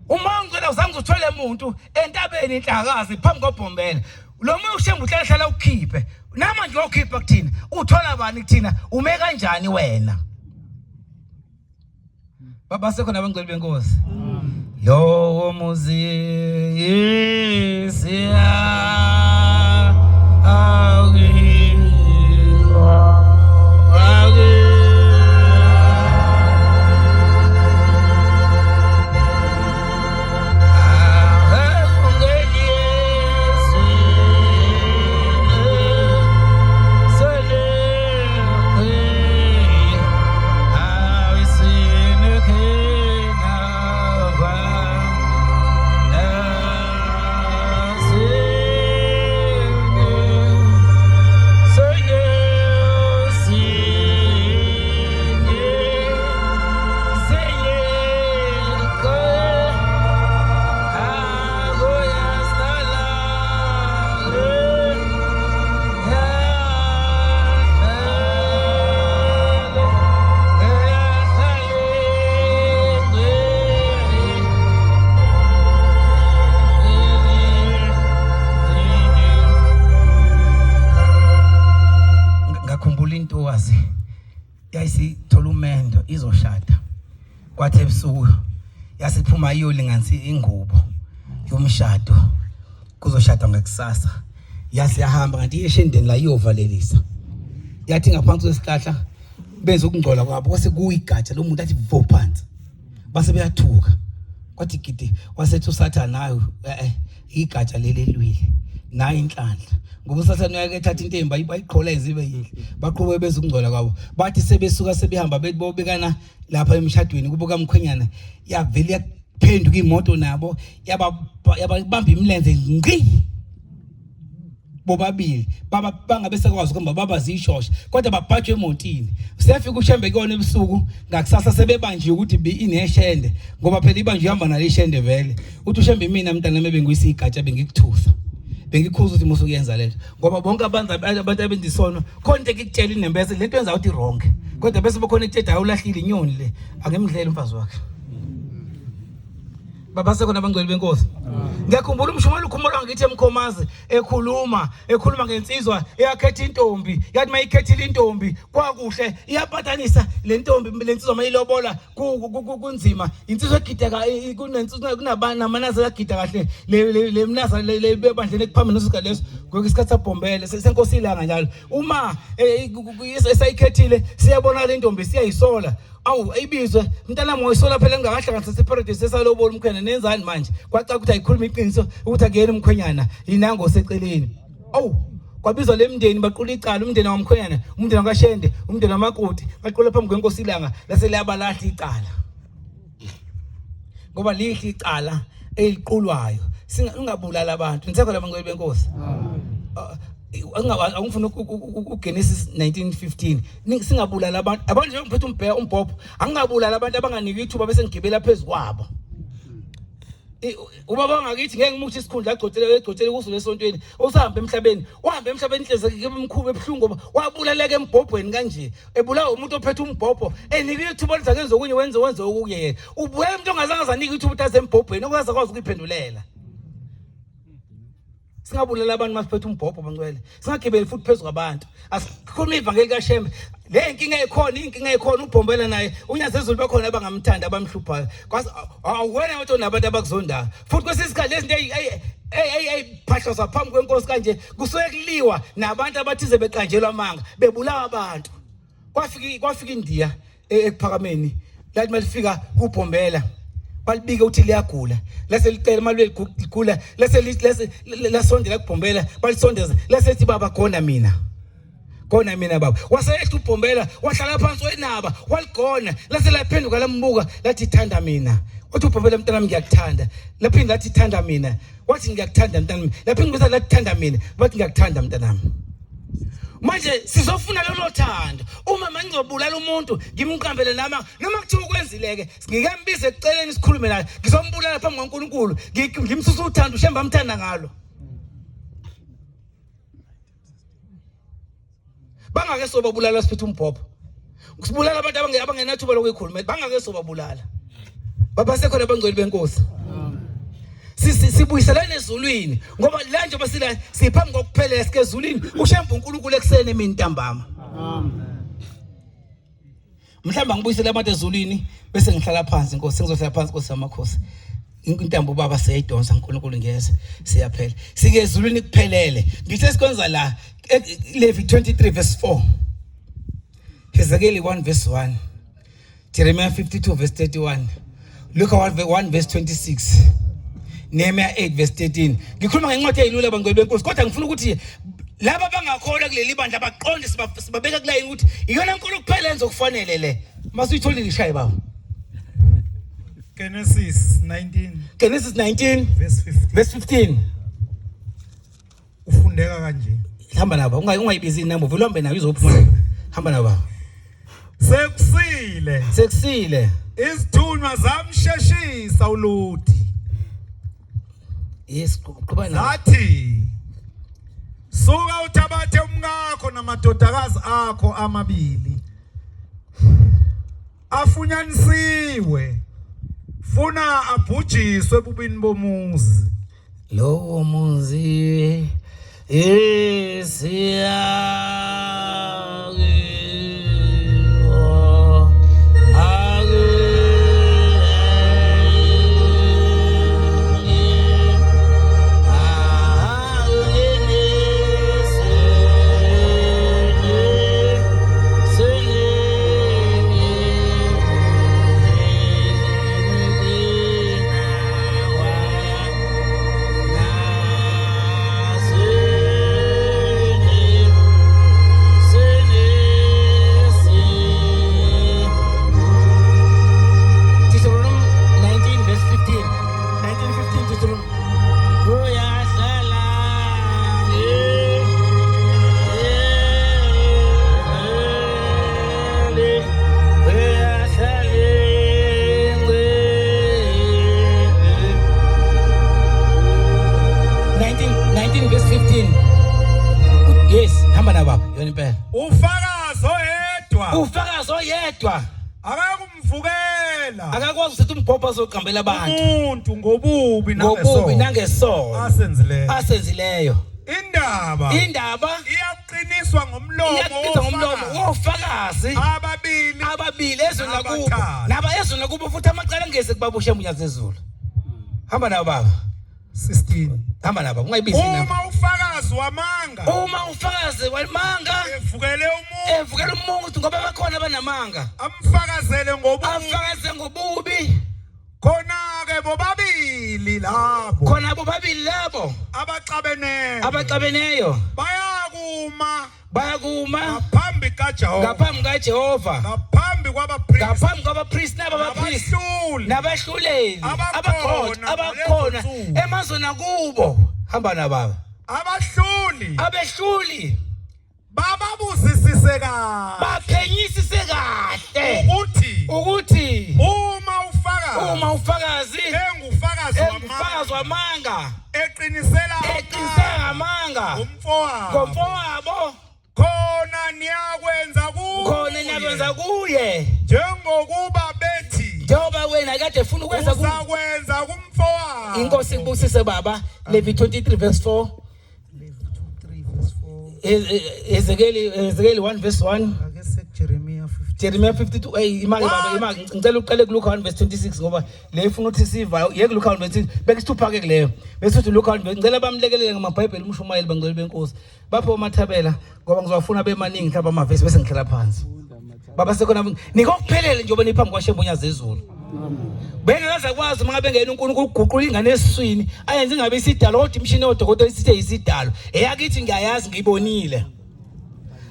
Uma ungcwele awuzange uthole umuntu entabeni inhlakazi phambi kobhombela. Lo moya uShembe uhlala hlala ukhiphe. Namanje ukhipha kuthina. Uthola bani kuthina? Ume kanjani wena? Baba sekhona abangcwele benkosi. Lowo muzi isiya Ngakhumbula intokazi yayisithola umendo izoshada, kwathi ebusuku yasiphuma iyolinganisa ingubo yomshado, kuzoshadwa ngakusasa. Yase yahamba kanti iye eshendeni la iyovalelisa, yathi ngaphansi kwesihlahla benza ukungcola kwabo, kwase kuyigatsha lo muntu athi vo phansi, base beyathuka, kwathi gidi. Wasethi uSathane, hayi eh, igatsha leli elwile nayo inhlanhla, ngoba uSathane uyake ethatha into embi bayiqhola izibe yinhle, baqhubeke beza ukungcola kwabo. Bathi sebesuka sebehamba bethi bobekana lapha emshadweni kubo kamkhwenyana, yavele yaphenduka imoto nabo yababamba imilenze ngqi bobabili, baba bangabe sekwazi ukuhamba, baba zishosha kodwa babhajwe emontini. Sefika uShembe kuyona ebusuku ngakusasa, sebebanjiwe ukuthi bi ineshende, ngoba phela ibanjwe ihamba naleshende vele. Uthi uShembe, mina mntana bengiyisa igatsha, bengikuthusa, bengikhuza ukuthi musu kuyenza lento, ngoba bonke abantu abantu abenza isono khona into ekutshela inembese lento yenza ukuthi wrong, kodwa bese bekhona ekutshela hayi ulahlile inyoni le, angimdlele umfazi wakhe. Baba sekhona abangcwele benkosi. Ngiyakhumbula umshumayeli ukhumula ngithi emkhomazi ekhuluma ngensizwa eyakhetha intombi, yathi mayikhethile intombi kwakuhle, iyapathanisa le ntombi le nsizwa mayilobola kunzima. Insizwa egida kunensizwa kunabani namanazi agida kahle le le mnaza le bebandleni ekuphambili nesuka leso ngokusikhathi sabhombele senkosi ilanga njalo uma esayikhethile siyabonakala intombi siyayisola. Awu ayibizwe mntanami, wayisola phela ngingakahlanganisa separadise sesalobola umkhwenyana, nenzani manje? Kwacaca ukuthi ayikhuluma iqiniso ukuthi akuyena umkhwenyana, yinango oseceleni. Awu kwabizwa le mndeni, baqula icala, umndeni wamkhwenyana, umndeni wakashende, umndeni wamakoti, baqula phambi kwenkosi ilanga lase liyabalahla icala, ngoba lihle icala eliqulwayo. Singabulala abantu nisekho labangcwele benkosi. Angifuna ukuGenesis 19:15, singabulala abantu abantu nje ngiphethe umbheka umbhobho, angingabulala abantu abanganiki ithuba bese ngigibela phezu kwabo. Ubaba wangakithi ngeke ngimuthi isikhundla agcotshele egcotshele kuso lesontweni usahamba emhlabeni, wahamba emhlabeni inhliziyo yakhe emkhulu ebuhlungu ngoba wabulaleka embhobhweni kanje, ebulawa umuntu ophethe umbhobho, enikwe ithuba ukuthi akenze okunye, wenze wenze okunye yena. Ubuya umuntu ongazange azanike ithuba ukuthi aze embhobhweni, okwazi akwazi ukuyiphendulela. Singabulala abantu masiphethe umbhobho bangcwele, singagibeli futhi phezu kwabantu. Asikhuluma ivangeli kaShembe. Le inkinga ekhona, inkinga ekhona ubhombela naye uNyazezulu, bakhona abangamthanda abamhluphayo. Kwazi awuwena kodwa unabantu abakuzondayo. Futhi kwesinye isikhathi lezi zinto eyiphahlazwa phambi kwenkosi kanje kusuke kuliwa nabantu abathize beqanjelwa amanga, bebulawa abantu. Kwafika iNdiya ekuphakameni, lathi malifika kubhombela balibike ukuthi liyagula, lase licela mali ligula, lase lase lasondela kubhombela, balisondeza, lase lithi baba gona mina, gona mina baba. Wasehla ubhombela wahlala phansi wenaba waligona, lase laphenduka lambuka lathi thanda mina. Wathi ubhombela mntanami ngiyakuthanda. Laphinda lathi thanda mina. Wathi ngiyakuthanda mntanami. Laphinda lathi thanda mina. Wathi ngiyakuthanda mntanami. Manje sizofuna lolo thando. Uma mangizobulala umuntu ngimqambele nama noma kuthiwa ukwenzileke, ngike mbize ekuceleni sikhulume naye, ngizombulala phambi kwaNkulunkulu, ngimsusa uthando uShembe amthanda ngalo. Bangake sobabulala siphethe umbhobho, sibulala abantu abangenathuba lokuyikhulumela, bangake sobabulala. Baba sekhona abangcwele benkosi, sibuyiselane ezulwini ngoba la njengoba sila siphambi kokuphelela sike ezulwini. UShembe uNkulunkulu ekuseni, emini, ntambama. Amen. Mhlawumbe angibuyisele abantu ezulwini bese ngihlala phansi Nkosi, sengizohlala phansi Nkosi yamakhosi. Intambo baba siyayidonsa uNkulunkulu ngeze siyaphela. Sike ezulwini kuphelele. Ngithe sikwenza la Levi 23 verse 4. Hezekiel 1 verse 1. Jeremiah 52 verse 31. Luka 1 verse 26. Nehemiah 8 verse 13. Ngikhuluma ngencwadi eyilula bangcwele benkosi, kodwa ngifuna ukuthi laba bangakholwa kuleli bandla baqonde, sibabeka kulayini ukuthi iyona nkolo kuphela enza okufanele le. Masuyitholile ishaye baba. Genesis 19 Genesis 19 verse 15. Verse 15. Ufundeka kanje. Hamba nabo, ungayibizi inamba, vele uhambe nayo izophuma. Hamba nabo baba. Sekusile. Sekusile. Izithunywa zamsheshisa uLuthi. Yes, qhuba nabo. Zathi suka uthabathe umkakho namadodakazi akho amabili afunyanisiwe, funa abhujiswe ebubini bomuzi. Lowo muzi esiyakiwo Deuteronomy 19 verse 15. 19:15 Deuteronomy. Uyahlala 19 verse 15. Yes, hamba na baba, yona impela. Ufakazi oyedwa Ufakazi oyedwa akakumvukela akakwazi ukuthi umbhobho azoqambela abantu umuntu ngobubi ngobubi nangesono nangesono asenzileyo. asenzileyo. Indaba Indaba iyaqiniswa ngomlomo iyaqinisa ngomlomo wofakazi wofakazi ababili ababili ezweni lakubo Nabathathu. naba ezweni lakubo, futhi amacala angeze kubabushe eMnyazezulu. Hamba nabo baba. 16. Hamba nabo, ungayibizi inamba. Uma ufakazi wamanga Uma ufakazi wamanga evukele umuntu evukela umuntu, ngoba bakhona abanamanga, amfakazele ngobubi, afakaze ngobubi, khona-ke bobabili labo khona bobabili labo abaxabeneyo abaxabeneyo bayakuma bayakuma ngaphambi kaJehova ngaphambi kaJehova ngaphambi kwabapristi ngaphambi kwabapristi naba bapristi nabahluli nabahluleli abakhona abakhona abakhona ngalezo nsuku. Emazweni akubo. Hamba nababa. Abahluli Abehluli bababuzisise kahle baphenyisise kahle ukuthi ukuthi uma ufakazi uma ufakazi engufakazi Engufakazi Engufakazi wamanga. Eqinisela Eqinisela ngamanga. Ngomfowabo. Ngomfowabo. Khona niyakwenza kuye. Khona niyakwenza kuye. Njengokuba bethi. Njengoba wena kade efuna ukwenza kuye. Uzakwenza kumfowabo. Inkosi ikubusise baba. Levi 23 verse 4. Ezekiel Ezekiel 1 verse 1. Ake sekuJeremiya 50. Jeremiah 52 hey imake baba imake ngicela uqale kuLuka 1 verse 26 ngoba le ifuna ukuthi siva yeke Luka 1 verse 26 beke isithupha ke kuleyo bese uthi Luka 1 verse ngicela bamlekelele ngamaBhayibheli umshumayeli bangcwele benkosi baphe omathabela ngoba ngizowafuna bemaningi mhlawumbe amavesi bese ngihlala phansi baba sekhona nikokuphelele njengoba niphambi kwaShembe unyazi ezulu bengekaze akwazi uma ngabe ngena uNkulunkulu uguqula ingane esiswini ayenze ingabe isidalo kodwa imishini yodokotela isithe isidalo eyakithi ngiyayazi ngiyibonile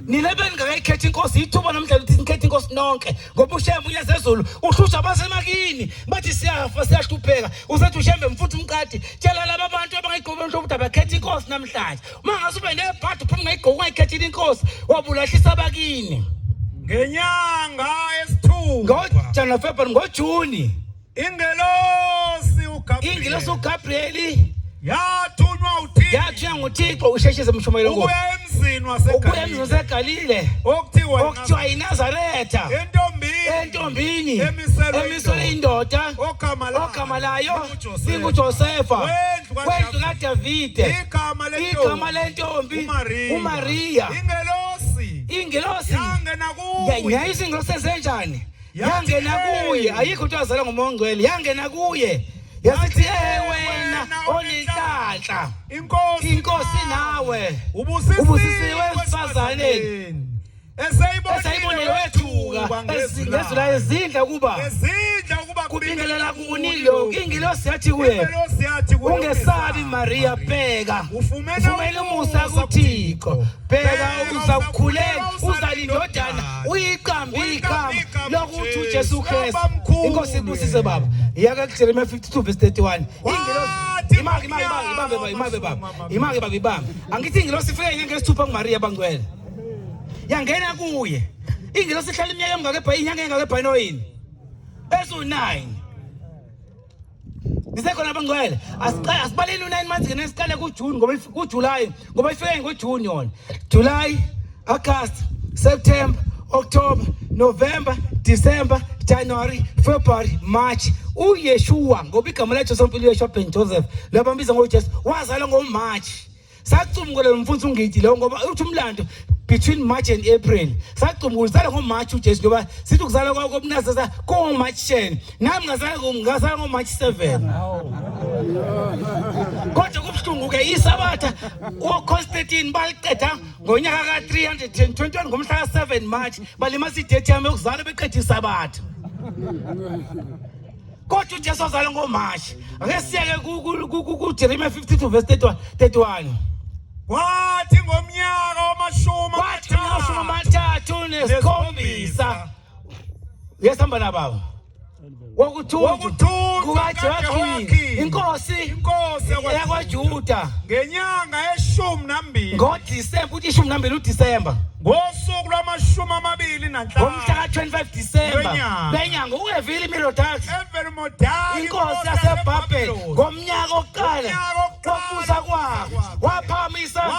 nina beningakayikhethi inkosi ithuba namhlanje ukuthi nikhethe inkosi nonke ngoba ushembe unyazezulu uhlusha abasemakini bathi siyafa siyahlupheka usethi ushembe mfuthi umqadi tshela laba bantu abangayigqoki enhlobo ukuthi abakhethe inkosi namhlanje uma ngase ube nebhadi uphuma ungayigqoki ungayikhethile inkosi wabulahlisa abakini Ngenyanga yesithupha. ngoJanuary February ngoJuni Ingelosi uGabriel. Ingelosi uGabriel yathunywa uThixo. Yathunywa nguThixo usheshise mshumayelo ukuya emzini waseGalile. Ukuya emzini waseGalile. Okuthiwa okuthiwa iNazaretha. Entombini. Entombini. Emiselwe indoda. Ogama layo. Ogama layo linguJosefa. Wendlu kaDavide. Igama lentombi. Igama lentombi. uMaria. uMaria. Ingelosi. Ingelosi. Yangena kuye. Yayise ingelosi ezenjani? Yangena kuye. Ayikho into yazalwa ngomoya ongcwele. Yangena kuye. Yasithi eh wena onenhlanhla. Inkosi Inkosi nawe. Ubusisiwe esifazaneni. Eseyibonile wethuka ngezwi layo ezindla ukuba ezindla ukuba kubingelela kuni lokhu ingilosi yathi kuye ingelosi yathi kuye ungesabi Maria bheka ufumene umusa kuThixo bheka uzakukhuleka uzala indodana uyiqambe igama lokuthi uJesu Kristu inkosi ibusise baba iyaka kuJeremiah 52 verse 31 ingilosi imake imake ibambe baba imake baba imake baba ibambe angithi ingilosi ifike inyanga esithupha kuMaria bangcwele yangena kuye ingilosi ihlala iminyaka emingaka ebhayi inyanga engaka ebhayinoyini ezu-9 nisekhona abangcwele asibaleni u-9 months ngene siqale kujuni ngoba kujuly ngoba ifike ngojuni yona july august september october november december january february march uyeshua ngoba igama laJoseph uYeshua ben Joseph labambiza ngoJesu wazalwa ngoMarch Sacumukela lo mfundisi ungidi lo ngoba uthi umlando between March and April. Sacumukela uzalwa ngoMarch uJesu ngoba sithi ukuzalwa kwakho kobuNazaretha kungoMarch 10. Nami ngazalwa ngazalwa ngoMarch 7. Kodwa kubuhlungu ke isabatha uConstantine baliqeda ngonyaka ka-321 ngomhla ka-7 March balimaza idate yami yokuzalwa beqeda isabatha. Kodwa uJesu wazalwa ngoMashi. Ake siyeke kuJeremiah 52 verse 31. Kwathi ngomnyaka wamashumi Kwathi ngomnyaka 37. Yes hamba na baba. Wokuthunjwa kukaJehoyakhini inkosi inkosi yakwaJuda ngenyanga yeshumi nambili ngoDisemba uthi ishumi nambili uDisemba ngosuku lwamashumi amabili nanhlanu ngomhla ka-25 Disemba lenyanga ungevile imirodax inkosi yaseBhabheli ngomnyaka wokuqala wokubusa kwakhe waphakamisa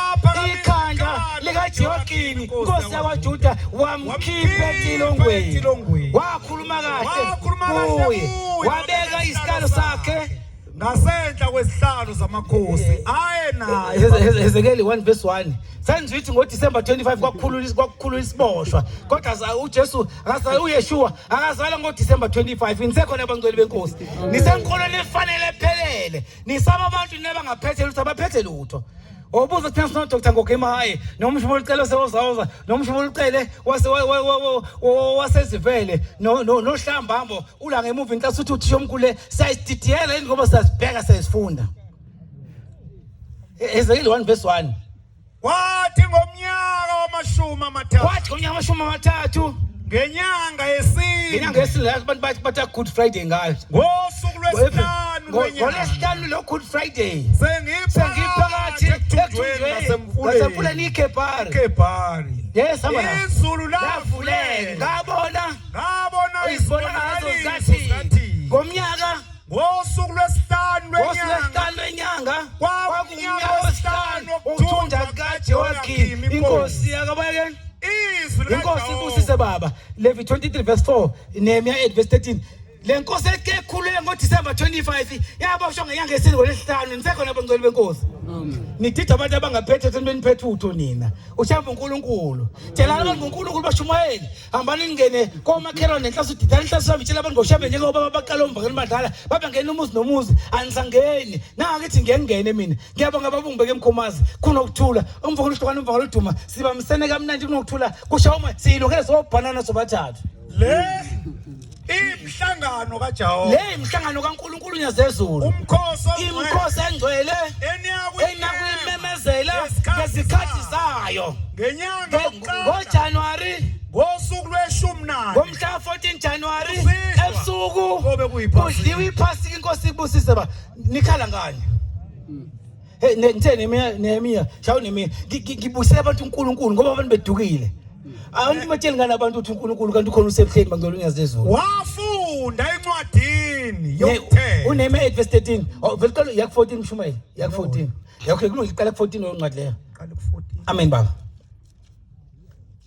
ikhanda likaJehoyakini inkosi yakwaJuda wamkhipha etilongweni wakhuluma kahle kuye wabeka isihlalo sakhe ngasenhla kwezihlalo zamakhosi aye naye Hezekeli 1 verse 1 senza ukuthi ngoDecember 25 kwakukhulula kwakukhulula isiboshwa kodwa uJesu akazalwa uYeshua akazalwa ngoDecember 25 nisekhona abangcwele benkosi nisenkolweni efanele ephelele nisaba abantu nabangaphethe lutho abaphethe lutho obuza thina sino Dr Ngogema hayi noma usho ulicele sewozawoza noma usho ulicele wase wasezivele no nohlambambo ula ngemuva inhlasi uthi uthisha omkhulu siyayididiyela yini ngoba siyazibheka siyazifunda Ezekiel 1 verse 1 Kwathi ngomnyaka wamashumi amathathu Kwathi ngomnyaka wamashumi amathathu ngenyanga yesine ngenyanga yesine la abantu bathi bathi Good Friday ngayo ngosuku lwesihlanu lwenyanga ngolwesihlanu lo Good Friday sengiphakathi ekuthunjweni ngasemfuleni iKebhari iKebhari yes hamba izulu lavuleka ngabona ngabona izibonakaliso zikaThixo ngomnyaka ngosuku lwesihlanu lwenyanga Ngolwesihlanu lwenyanga Kwakuwumnyaka kwakuwumnyaka wesihlanu wokuthunja kukaJehoyakhimi inkosi yakabayekeni. Izwi Inkosi ibusise baba. Levi 23 verse 4, Nehemiah 8 verse 13. Le nkosi ekhulule ngoDisemba 25 yaboshwa ngenyanga yesine ngolwesihlanu. Nisekhona abangcwele benkosi. Nidida abantu abangaphethe entweni niphethe utho nina. Ushamba uNkulunkulu. Tshelani abantu ngoNkulunkulu bashumayele. Hambani ningene komakhelwane nenhloso udidana inhloso yami tshela abantu ngoshambe njengoba baqala umvangeli badlala babengena umuzi nomuzi anisangeni. Nangakithi ngiyengene mina. Ngiyabonga baba ungibeke emkhomazi kunokuthula umvangeli uhlukana umvangeli uduma sibambisene kamnandi kunokuthula kusho uma siyilungele sobhanana sobathathu. Le imhlangano kaJehova. Le imhlangano kaNkulunkulu unyazezulu. Umkhosi Imkhosi engcwele enakuyimemezela ngezikhathi zayo. Ngenyanga yokuqala ngoJanuary ngosuku lweshumi nane ngomhla 14 January Kusihlwa. ebusuku Kobe kuyiphasika. kudliwa iphasika inkosi ikubusise ba nikhala ngani. Hey ngithe Nehemiya Nehemiya shawu Nehemiya ngibusela abantu uNkulunkulu ngoba abantu bedukile. Abantu batsheli ngani abantu ukuthi uNkulunkulu kanti ukhona usebuhleni bangcwele unyazi lezulu. Wafunda encwadini yomthetho. UNehemiya 8 verse 13. Oh vele qala yak 14 mshumayeli yak 14. Ya okay kulungile qala ku 14 leyo ncwadi leyo. Qala ku 14. Amen baba.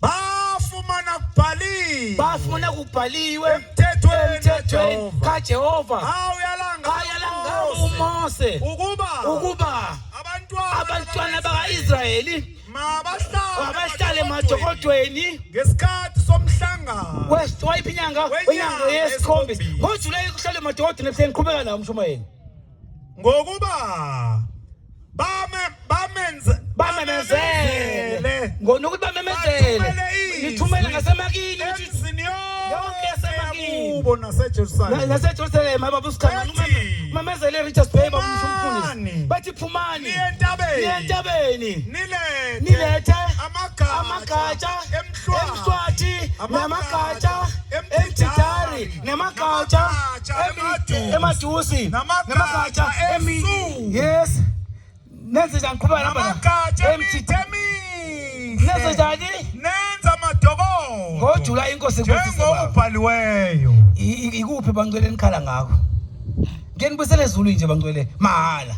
Bafumana kubhaliwe. Bafumana kubhaliwe emthethweni emthethweni kaJehova. Awuyalanga Ayalanga uMose ukuba ukuba abantwana abantwana bakaIsrayeli mabahlale abahlale emajokodweni ngesikhathi somhlangano wayiphi inyanga wenyanga yesikhombisa ngoJulayi kuhlale emajokodweni ebuhleni qhubeka nawo umshumayeli ngokuba bame bamenze bamemezele ngonokuthi bamemezele nithumele ngasemakini emzini yonke yasemakini kubo naseJerusalema naseJerusalema baba usikhangana Bathi, umemezele Richards Bay baba Phumani. umfundisi bathi phumani Niye entabeni. niye entabeni nilethe nilethe amagatsha amagatsha emhlwathi emhlwathi namagatsha emthidari emthidari namagatsha namagatsha emadusi, emadusi namagatsha esu. yes nenze njani qhubeka namba la. namagatsha Emthi- emithi emihle nenze njani nenza amadokodo ngoJulayi inkosi ikubusise baba. njengokubhaliweyo Ikuphi bangcwele nikhala ngakho ngeke nibuyisele ezulwini nje bangcwele mahhala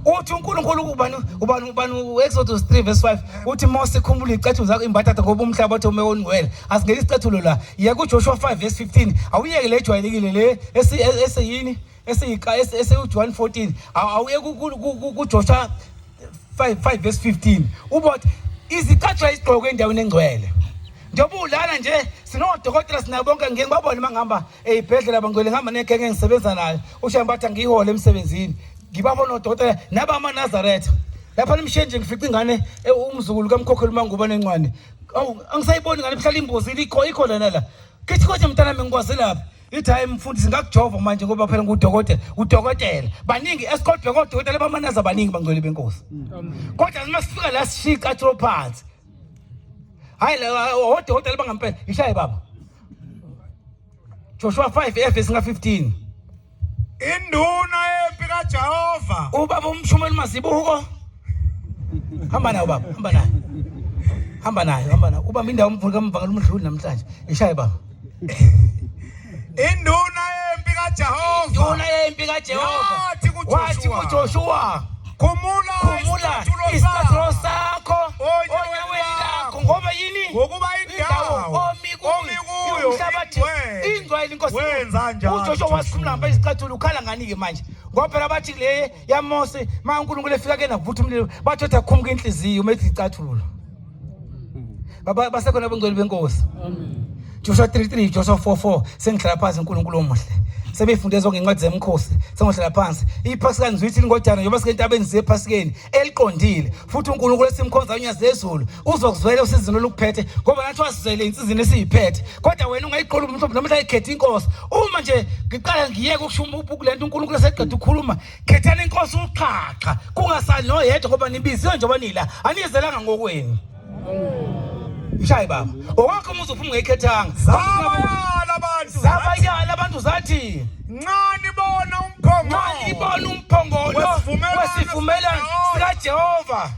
uthi uNkulunkulu ubani ubani ubani uExodus 3 verse 5 uthi Mose khumbula izicathulo zakho imbatata ngoba umhlaba wathi ume ongcwele asingeke isicathulo la yeka uJoshua 5 verse 15 awuyeke le ejwayelekile le esiyini esiyika esiuJohn 14 awuyeke kuJoshua 5 verse 15 ubothi izicathulo izigqoko endaweni engcwele njengoba ulana nje sinodokotela sinabo bonke ngike ngibabone uma ngihamba ey'bhedlela bangcwele ngihamba negenge engisebenza nayo ushaya bathi angiyihole emsebenzini ngibabona odokotela nabamanazaretha lapha nimshiye nje ngifica ingane umzukulu kamkhokheli umanguba nencwane awu angisayiboni ingane ihlala imbozile ikhona nala kithi kodwa mntanami ngikwazi lapha ithi hayi mfundisi ngakujova manje ngoba phela ngudokotela udokotela baningi esikodwa kodokotela bamanaza baningi bangcwele benkosi kodwa uma sifika la sishiya icathulo phansi hayi la odokotela bangampela ishaye baba Joshua 5 evesi nga-15 Induna yempi kaJehova ubaba umshumeli mazibuko hamba nayo baba hamba nayo hamba nayo hamba nayo ubamba indawo umvula kamvangela umdluli namhlanje ishaye baba Induna yempi kaJehova induna yempi kaJehova Yathi kuJoshua, wathi kuJoshua khumula khumula isicathulo isicathulo sakho sakho onyaweni lakho ngoba yini ngokuba indawo omi omi kuyo kuyo umhlabathi ingcwele. ingcwele inkosi Wenza njalo, uJoshua Joshua. wasikhumula ngapha isicathulo ukhala ngani-ke manje ngoba phela bathi le yaMose ma uNkulunkulu efika kena kuvutha umlilo bathi othi akhumuka inhliziyo uma ethi icathulo baba basekhona abangcwele benkosi Joshua 3:3 Joshua 4:4 sengihlala phansi uNkulunkulu omuhle sebefunde zonke incwadi zemikhosi sengohlala phansi iphasika nizwithi ingojana njengoba sike entabeni siye ephasikeni eliqondile futhi uNkulunkulu esimkhonza unyazi lezulu uzokuzwela usizini olukuphethe ngoba nathi wasizwele insizini esiyiphethe kodwa wena ungayiqola umhlophe noma ayikhethe inkosi uma nje ngiqala ngiyeke ukushuma ubhuku lento uNkulunkulu eseqeda ukukhuluma khethani inkosi uqhaqha kungasali noyedwa ngoba nibiziwe njengoba nila anizelanga ngokwenu ishaye baba owakho umuzi uphuma ungayikhethanga Zabayala abantu zabayala abantu zathi nxa nibona umphongolo nxa nibona umphongolo Wesivumelwano wesivumelwano sikaJehova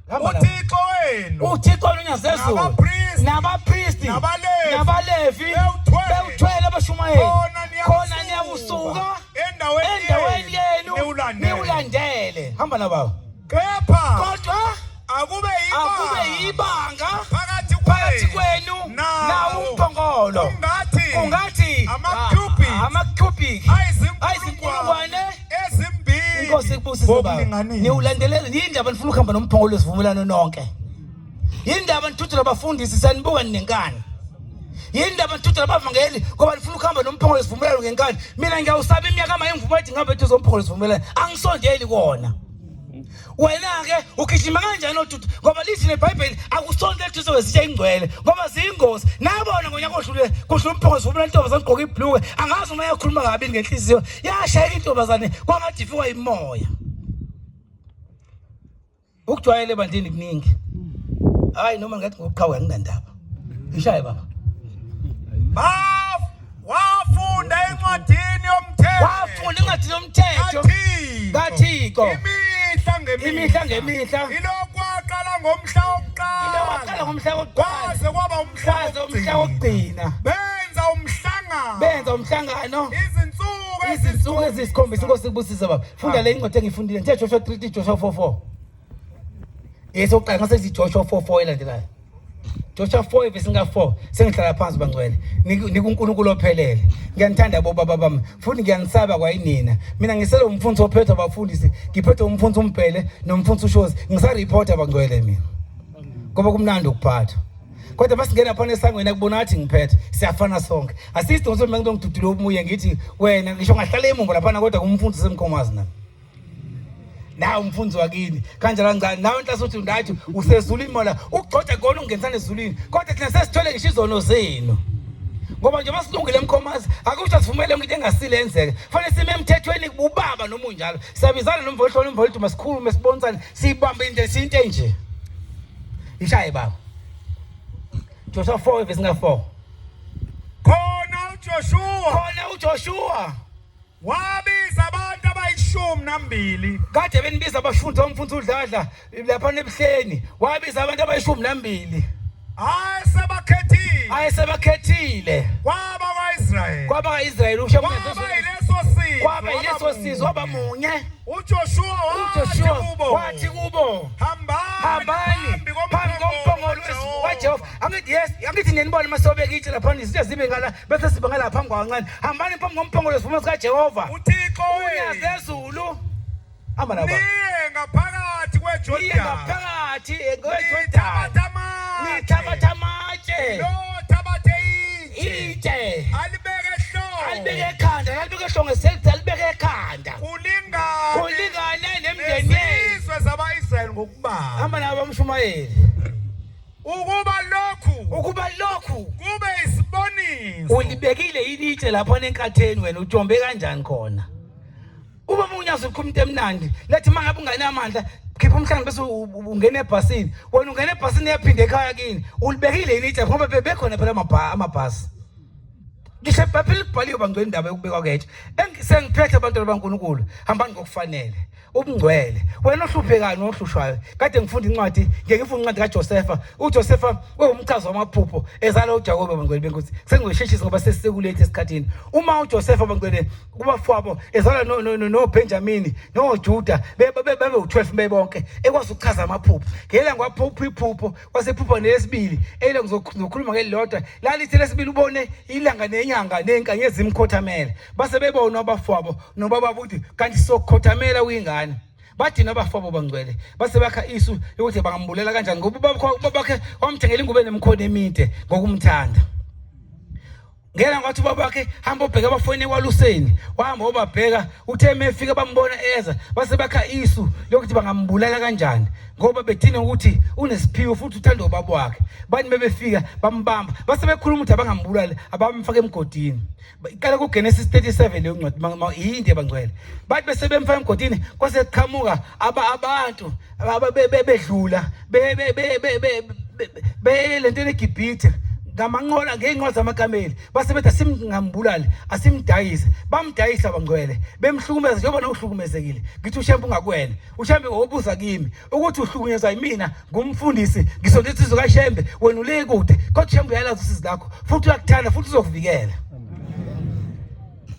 Hamba la. uThixo wenu uThixo olunyazezulu Nabapristi, nabapristi nabaLevi, nabalevi bewuthwele, bewuthwele abashumayeli khona khona niyawusuka endaweni endaweni yenu niwulandele. Niwulandele. Niwulandele. Hamba na baba. Kepha Kodwa akube akube yibanga yibanga phakathi phakathi kwenu nawo nawo umphongolo. Kungathi Kungathi ama-cubit ama-cubic ayizinkulungwane ayizinkulungwane ezimbili Inkosi ikubusise baba. ngokulinganisa. Niwulandelela yindaba nifuna ukuhamba nomphongolo wesivumelwano nonke. Yindaba nithuthela abafundisi sanibuka ninenkani. Yindaba nithuthela abavangeli ngoba nifuna ukuhamba nomphongolo wesivumelwano ngenkani. Mina ngiyawusaba iminyaka ama engivuma ukuthi ngihambe eduze komphongolo wesivumelwano. Angisondeli kona. Wena-ke ugijima kanjani odudu ngoba lithi neBhayibheli akusondeli eduze kwezitsha ingcwele ngoba ziyingozi. Nabona ngonyaka odlule kudlula umphongolo wesivumelwano intombazane igqoke ibhluke angazi uma yakhuluma kabi ngenhliziyo yashayeka intombazane kwangathi ifikwa yimoya. Ukujwayele ebandleni kuningi. Hayi noma ngathi ngokuqhawe anginandaba. Ishaye baba. Baf wafunda encwadini yomthetho. Wafunda incwadi yomthetho kaThixo. kaThixo. Imihla ngemihla. Imihla ngemihla. Ilokhu waqala ngomhla wokuqala. Ilokhu waqala ngomhla wokuqala. Kwaze kwaba umhla Kwaze umhla wokugcina. Benza umhlangano. Benza umhlangano. Izinsuku Izinsuku eziyisikhombisa inkosi ikubusise baba. Funda le incwadi engiyifundile. Ngithe Joshua 3 Joshua 4 4. Esokuqala ngase sithi Joshua 4 4 elandelayo. Joshua 4 verse 4 sengihlala phansi bangcwele nikuNkulunkulu ophelele ngiyanithanda bobaba bami futhi ngiyanisaba kwayinina mina ngisele umfundisi ophethwe abafundisi ngiphethwe umfundisi umbhele nomfundisi ushozi ngisareporta bangcwele mina ngoba kumnandi ukuphatha kodwa masingena phana esangweni akubona ngathi ngiphethe siyafana sonke asisidingo sokuthi mangidongidudule omunye ngithi wena ngisho ngahlala emumva laphana kodwa kumfundisi emkhomazi nami nawe umfundisi wakini kanjalo kancane nawe inhlase uthi ndathi usezulwini mola ukugxoja kona ungenisana ezulwini kodwa thina sesithwele ngisho izono zenu ngoba njengoba silungile emkhomazi akusho sivumele yonke into engasile yenzeke fanele sime emthethweni ubaba noma unjalo siyabizana nomvohlolo umvoliduma sikhulume sibonisane siyibambe into siyinto enje ishaye baba Joshua 4 verse 4 Khona uJoshua khona uJoshua Wabiza abantu abayishumi nambili. Kade benibiza abafundi omfundisi uDladla lapha ebuhleni. Wabiza abantu abayishumi nambili. Ayesebakhethile. Ayesebakhethile. Kwaba kwaIsrayeli. Kwaba kwaIsrayeli usho Kwaba yileso sizwe. Kwaba yileso sizwe waba munye. UJoshua wathi kubo. Wathi kubo. Hambani phambi komphongolo kaJehova. Angithi yes, angithi ngenibona masobeka itshe lapha izinto zibe ngala bese siba ngala phambi kwancane. Hambani phambi komphongolo wesivumo sikaJehova. UThixo wethu. Unyazezulu. Hamba nabo. Niye ngaphakathi kweJordan. Niye ngaphakathi kweJordan. Nithabatha amatshe. Nithabatha amatshe. Lothabathe itshe. Itshe. Alibeke ehlombe. Alibeke ekhanda, alibeke ehlombe, selithi alibeke ekhanda. Kulingane. Kulingane nemindeni yenu. Nezizwe zaba-Israyeli ngokubala. Hamba nabo bamshumayeli. Ukuba lokhu Ukuba lokhu kube isiboniso. ulibekile ilitshe lapho nenkatheni wena ujombe kanjani khona uma unyazi ukhuluma into emnandi lethi uma ngabe ungenamandla khipha umhlanga bese ungena ebhasini wena ungena ebhasini uyaphinde ekhaya kini ulibekile yini itshe ngoba bebekhona phela amabhasi ngisho ebhayibheli kubhaliwe bangcwele indaba yokubekwa ketshe sengiphethe abantwana baNkulunkulu hambani ngokufanele ubungcwele wena ohluphekayo nohlushwayo kade ngifunda incwadi ngeke ngifunda incwadi kaJosefa uJosefa ungumchazi wamaphupho ezala uJakobe bangcwele benkosi sengizosheshisa ngoba sesikulethe esikhathini uma uJosefa bangcwele kubafowabo ezala noBenjamini noJuda bebe u12 bebonke ekwazi ukuchaza amaphupho ngela ngwaphupha iphupho wasephupha nelesibili ele ngizokhuluma ngelilodwa lalithi lesibili ubone ilanga nenyanga nenkanyezi imkhothamele base bebona abafowabo nobaba ukuthi kanti sokukhothamela kuyingane bathi nabafowabo bangcwele base bakha isu yokuthi bangambulela kanjani ngoba ubabakhe wamthengela ingubo enemikhono emide ngokumthanda ngena ngathi ubaba wakhe hamba ubheke abafowenu ekwaluseni wahamba wobabheka uthe mefika bambona eza base bakha isu lokuthi bangambulala kanjani ngoba bedina ukuthi unesiphiwo futhi uthanda ubaba wakhe bathi bebefika bambamba base bekhuluma ukuthi abangambulali abamfaka emgodini iqala kuGenesis 37 leyo ncwadi yinde bangcwele bathi bese bemfaka emgodini kwase kuqhamuka abantu bedlula lento eGibhithe ngamanqola ngey'nqola zamakameli base bethi asimngambulali asimdayise bamdayisa bangcwele bemhlukumeza njengoba nawuhlukumezekile ngithi ushembe ungakuwena ushembe wobuza kimi ukuthi uhlukunyezwa yimina ngumfundisi ngisonto insizwa kashembe wena ule kude kodwa ushembe uyalazi usizi lakho futhi uyakuthanda futhi uzokuvikela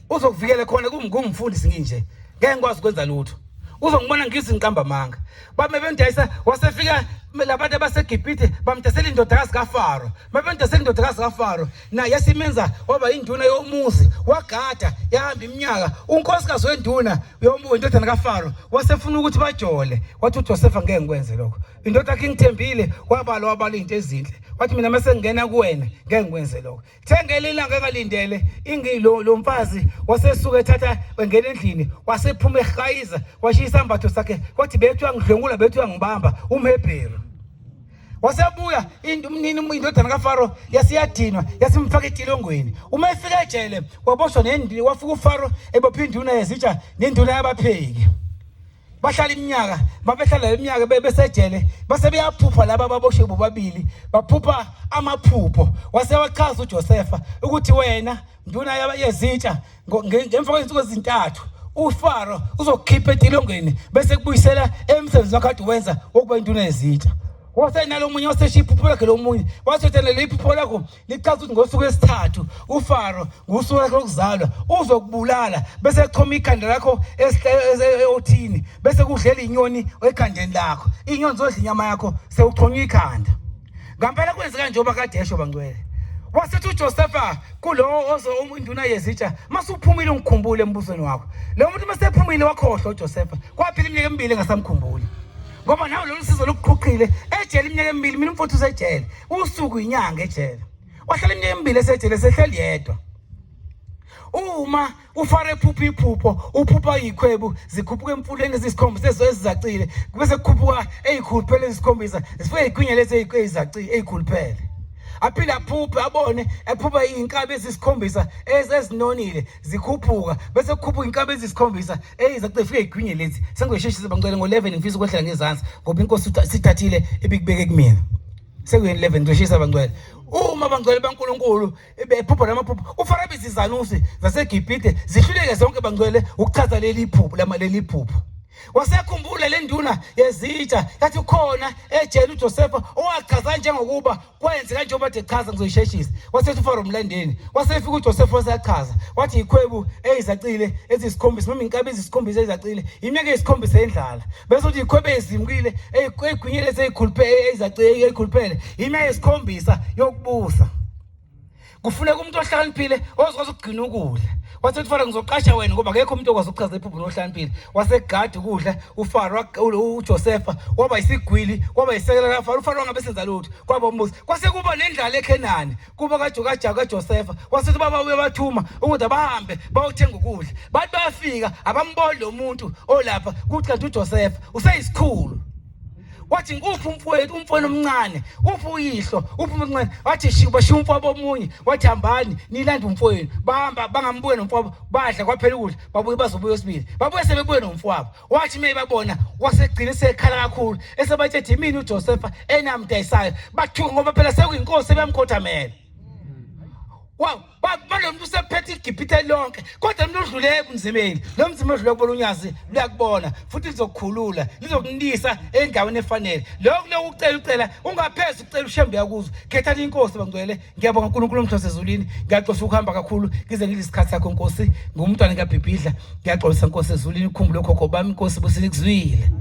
uzokuvikela khona kungumfundisi nginje. Ngeke ngikwazi ukwenza lutho. Uzongibona ngizinqamba amanga. Bame bemdayisa wasefika labantu abaseGibhithe bamdayisela indodakazi kaFaro. Mabemdayisela indodakazi kaFaro naye yasimenza waba induna yomuzi wagada yahamba iminyaka. Unkosikazi wenduna wendodana kaFaro wasefuna ukuthi bajole. Wathi uJosefa ngeke ngikwenze lokho. Indoda yakhe ingithembile wabala wabala izinto ezinhle. Wathi mina mase ngingena kuwena ngeke ngikwenze lokho. Thengele ilanga engalindele ingilo lo mfazi wasesuka ethatha wengena endlini wasephuma ehayiza washiya isambatho sakhe wathi bethu uyangidlwengula bethu uyangibamba umHebheru wasebuya umnini indodana kaFaro yasiyadinwa yasimfaka etilongweni uma efika ejele waboshwa nendini wafika uFaro ebopha induna yezitsha nenduna yabapheki bahlala iminyaka babehlala iminyaka besejele base beyaphupha laba ababoshwe bobabili baphupha amaphupho wase wachaza uJosefa ukuthi wena nduna yezitsha ngemva kwezinsuku ezintathu uFaro uzokukhipha etilongweni bese kubuyisela emsebenzini wakhe kade wenza wokuba induna yezitsha wasenalo omunye waseshiya iphupho lakhe lomunye wathi leli iphupho lakho lichaza ukuthi ngosuku lwesithathu uFaro ngosuku lakhe lokuzalwa uzokubulala bese echoma ikhanda lakho eothini bese kudlela inyoni ekhandeni lakho inyoni zodla inyama yakho sewuchonywa ikhanda ngampela kwenzeka njengoba kade esho bangcwele wasethi uJosefa kulowo ozo induna yezitsha masuphumile ungikhumbule embusweni wakho lo muntu masephumile wakhohlwa uJosefa kwaphela iminyaka emibili engasamkhumbuli ngoba nawe lolu sizo lukuqhuqhile ejele iminyaka emibili mina umfowethu usejele usuku inyanga ejele wahlala iminyaka emibili esejele sehleli yedwa uma ufare ephupha iphupho uphupha izikhwebu zikhuphuka emfuleni ezisikhombisa ezizacile kube sekukhuphuka ezikhuluphele ezisikhombisa zifike zigwinye lezi ezizacile ezikhuluphele aphinde aphuphe abone ephupha izinkabi ezisikhombisa ezinonile zikhuphuka bese kukhuphuka inkabi ezisikhombisa eyizacile fike igwinye lezi sengizosheshisa bangcwele ngo-11 ngifisa ukwehlela ngezansi ngoba inkosi sithathile ibikubeke kumina sekuyeni 11 ngizoshisa bangcwele uma bangcwele baNkulunkulu bephupha lamaphupho uFarabi izizanusi zaseGibhithe zihluleke zonke bangcwele ukuchaza leli phupho lama leli phupho wasekhumbula le nduna yezitsha yathi ukhona ejele uJosefa owachaza njengokuba kwenzeka njengoba de chaza ngizoyisheshisa wasethi uFaro mlandeni wasefika uJosefa wasechaza wathi ikhwebu eyizacile ezisikhombisa noma inkabi ezisikhombisa ezacile iminyaka eyisikhombisa endlala bese uthi ikhwebu ezimkile eyigwinyile ezikhuluphele ezacile eyikhuluphele iminyaka eyisikhombisa yokubusa kufuneka umuntu ohlakaniphile ozokwazi ukugcina ukudla wathi uFaro ngizoqasha wena ngoba akekho umuntu okwazi ukuchaza iphupho nohlakaniphile wasegada ukudla uFaro uJosefa waba isigwili waba isekela kaFaro uFaro wangabe senza lutho kwaba umuzi kwase kuba nendlala eKhenani kuba kaJokaja kaJosefa wasethi baba uyabathuma ukuthi abahambe bayothenga ukudla bathi bayafika abamboni lo muntu olapha kuthi kanti uJosefa useyisikhulu wathi nguphi umfowethu umfowenu omncane uphi uyihlo uphi umncane wathi shiya bashiya umfowabo omunye wathi hambani nilande umfowenu bahamba bangambuye nomfowabo badla kwaphela ukudla babuye bazobuya osibili babuye sebebuye nomfowabo wathi uma ebabona wasegcina esekhala kakhulu esebatshethi imini uJosefa enamdayisayo bathuka ngoba phela sekuyinkosi ebeyamkhothamela balo muntu usephethe iGibhithe lonke kodwa umuntu odlule ebunzimeni lo mzimba odlule kubona unyazi luyakubona futhi lizokukhulula lizokunisa endaweni efanele lokhu lokhu ucela ucela ungaphezi ucela ushembe uyakuzwa khethani inkosi bangcwele ngiyabonga uNkulunkulu omhlose ezulwini ngiyaxosa ukuhamba kakhulu ngize ngidle isikhathi sakho nkosi ngumntwana ngiyabhibhidla ngiyaxolisa nkosi ezulwini ukhumbule okhokho bami nkosi businikuzwile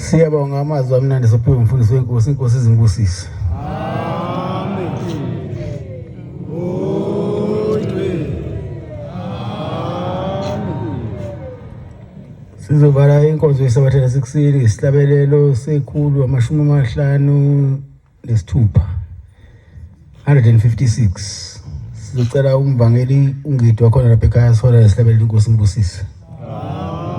Siyabonga amazwi amnandi sophiwe umfundisi wenkosi inkosi izimbusise. Amen. Sizovala inkonzo yesabatha lasekuseni ngesihlabelelo sekhulu 56 156 sizocela umvangeli ungidi wakhona lapha ekhaya sihola lesihlabelelo inkosi imbusise. Amen.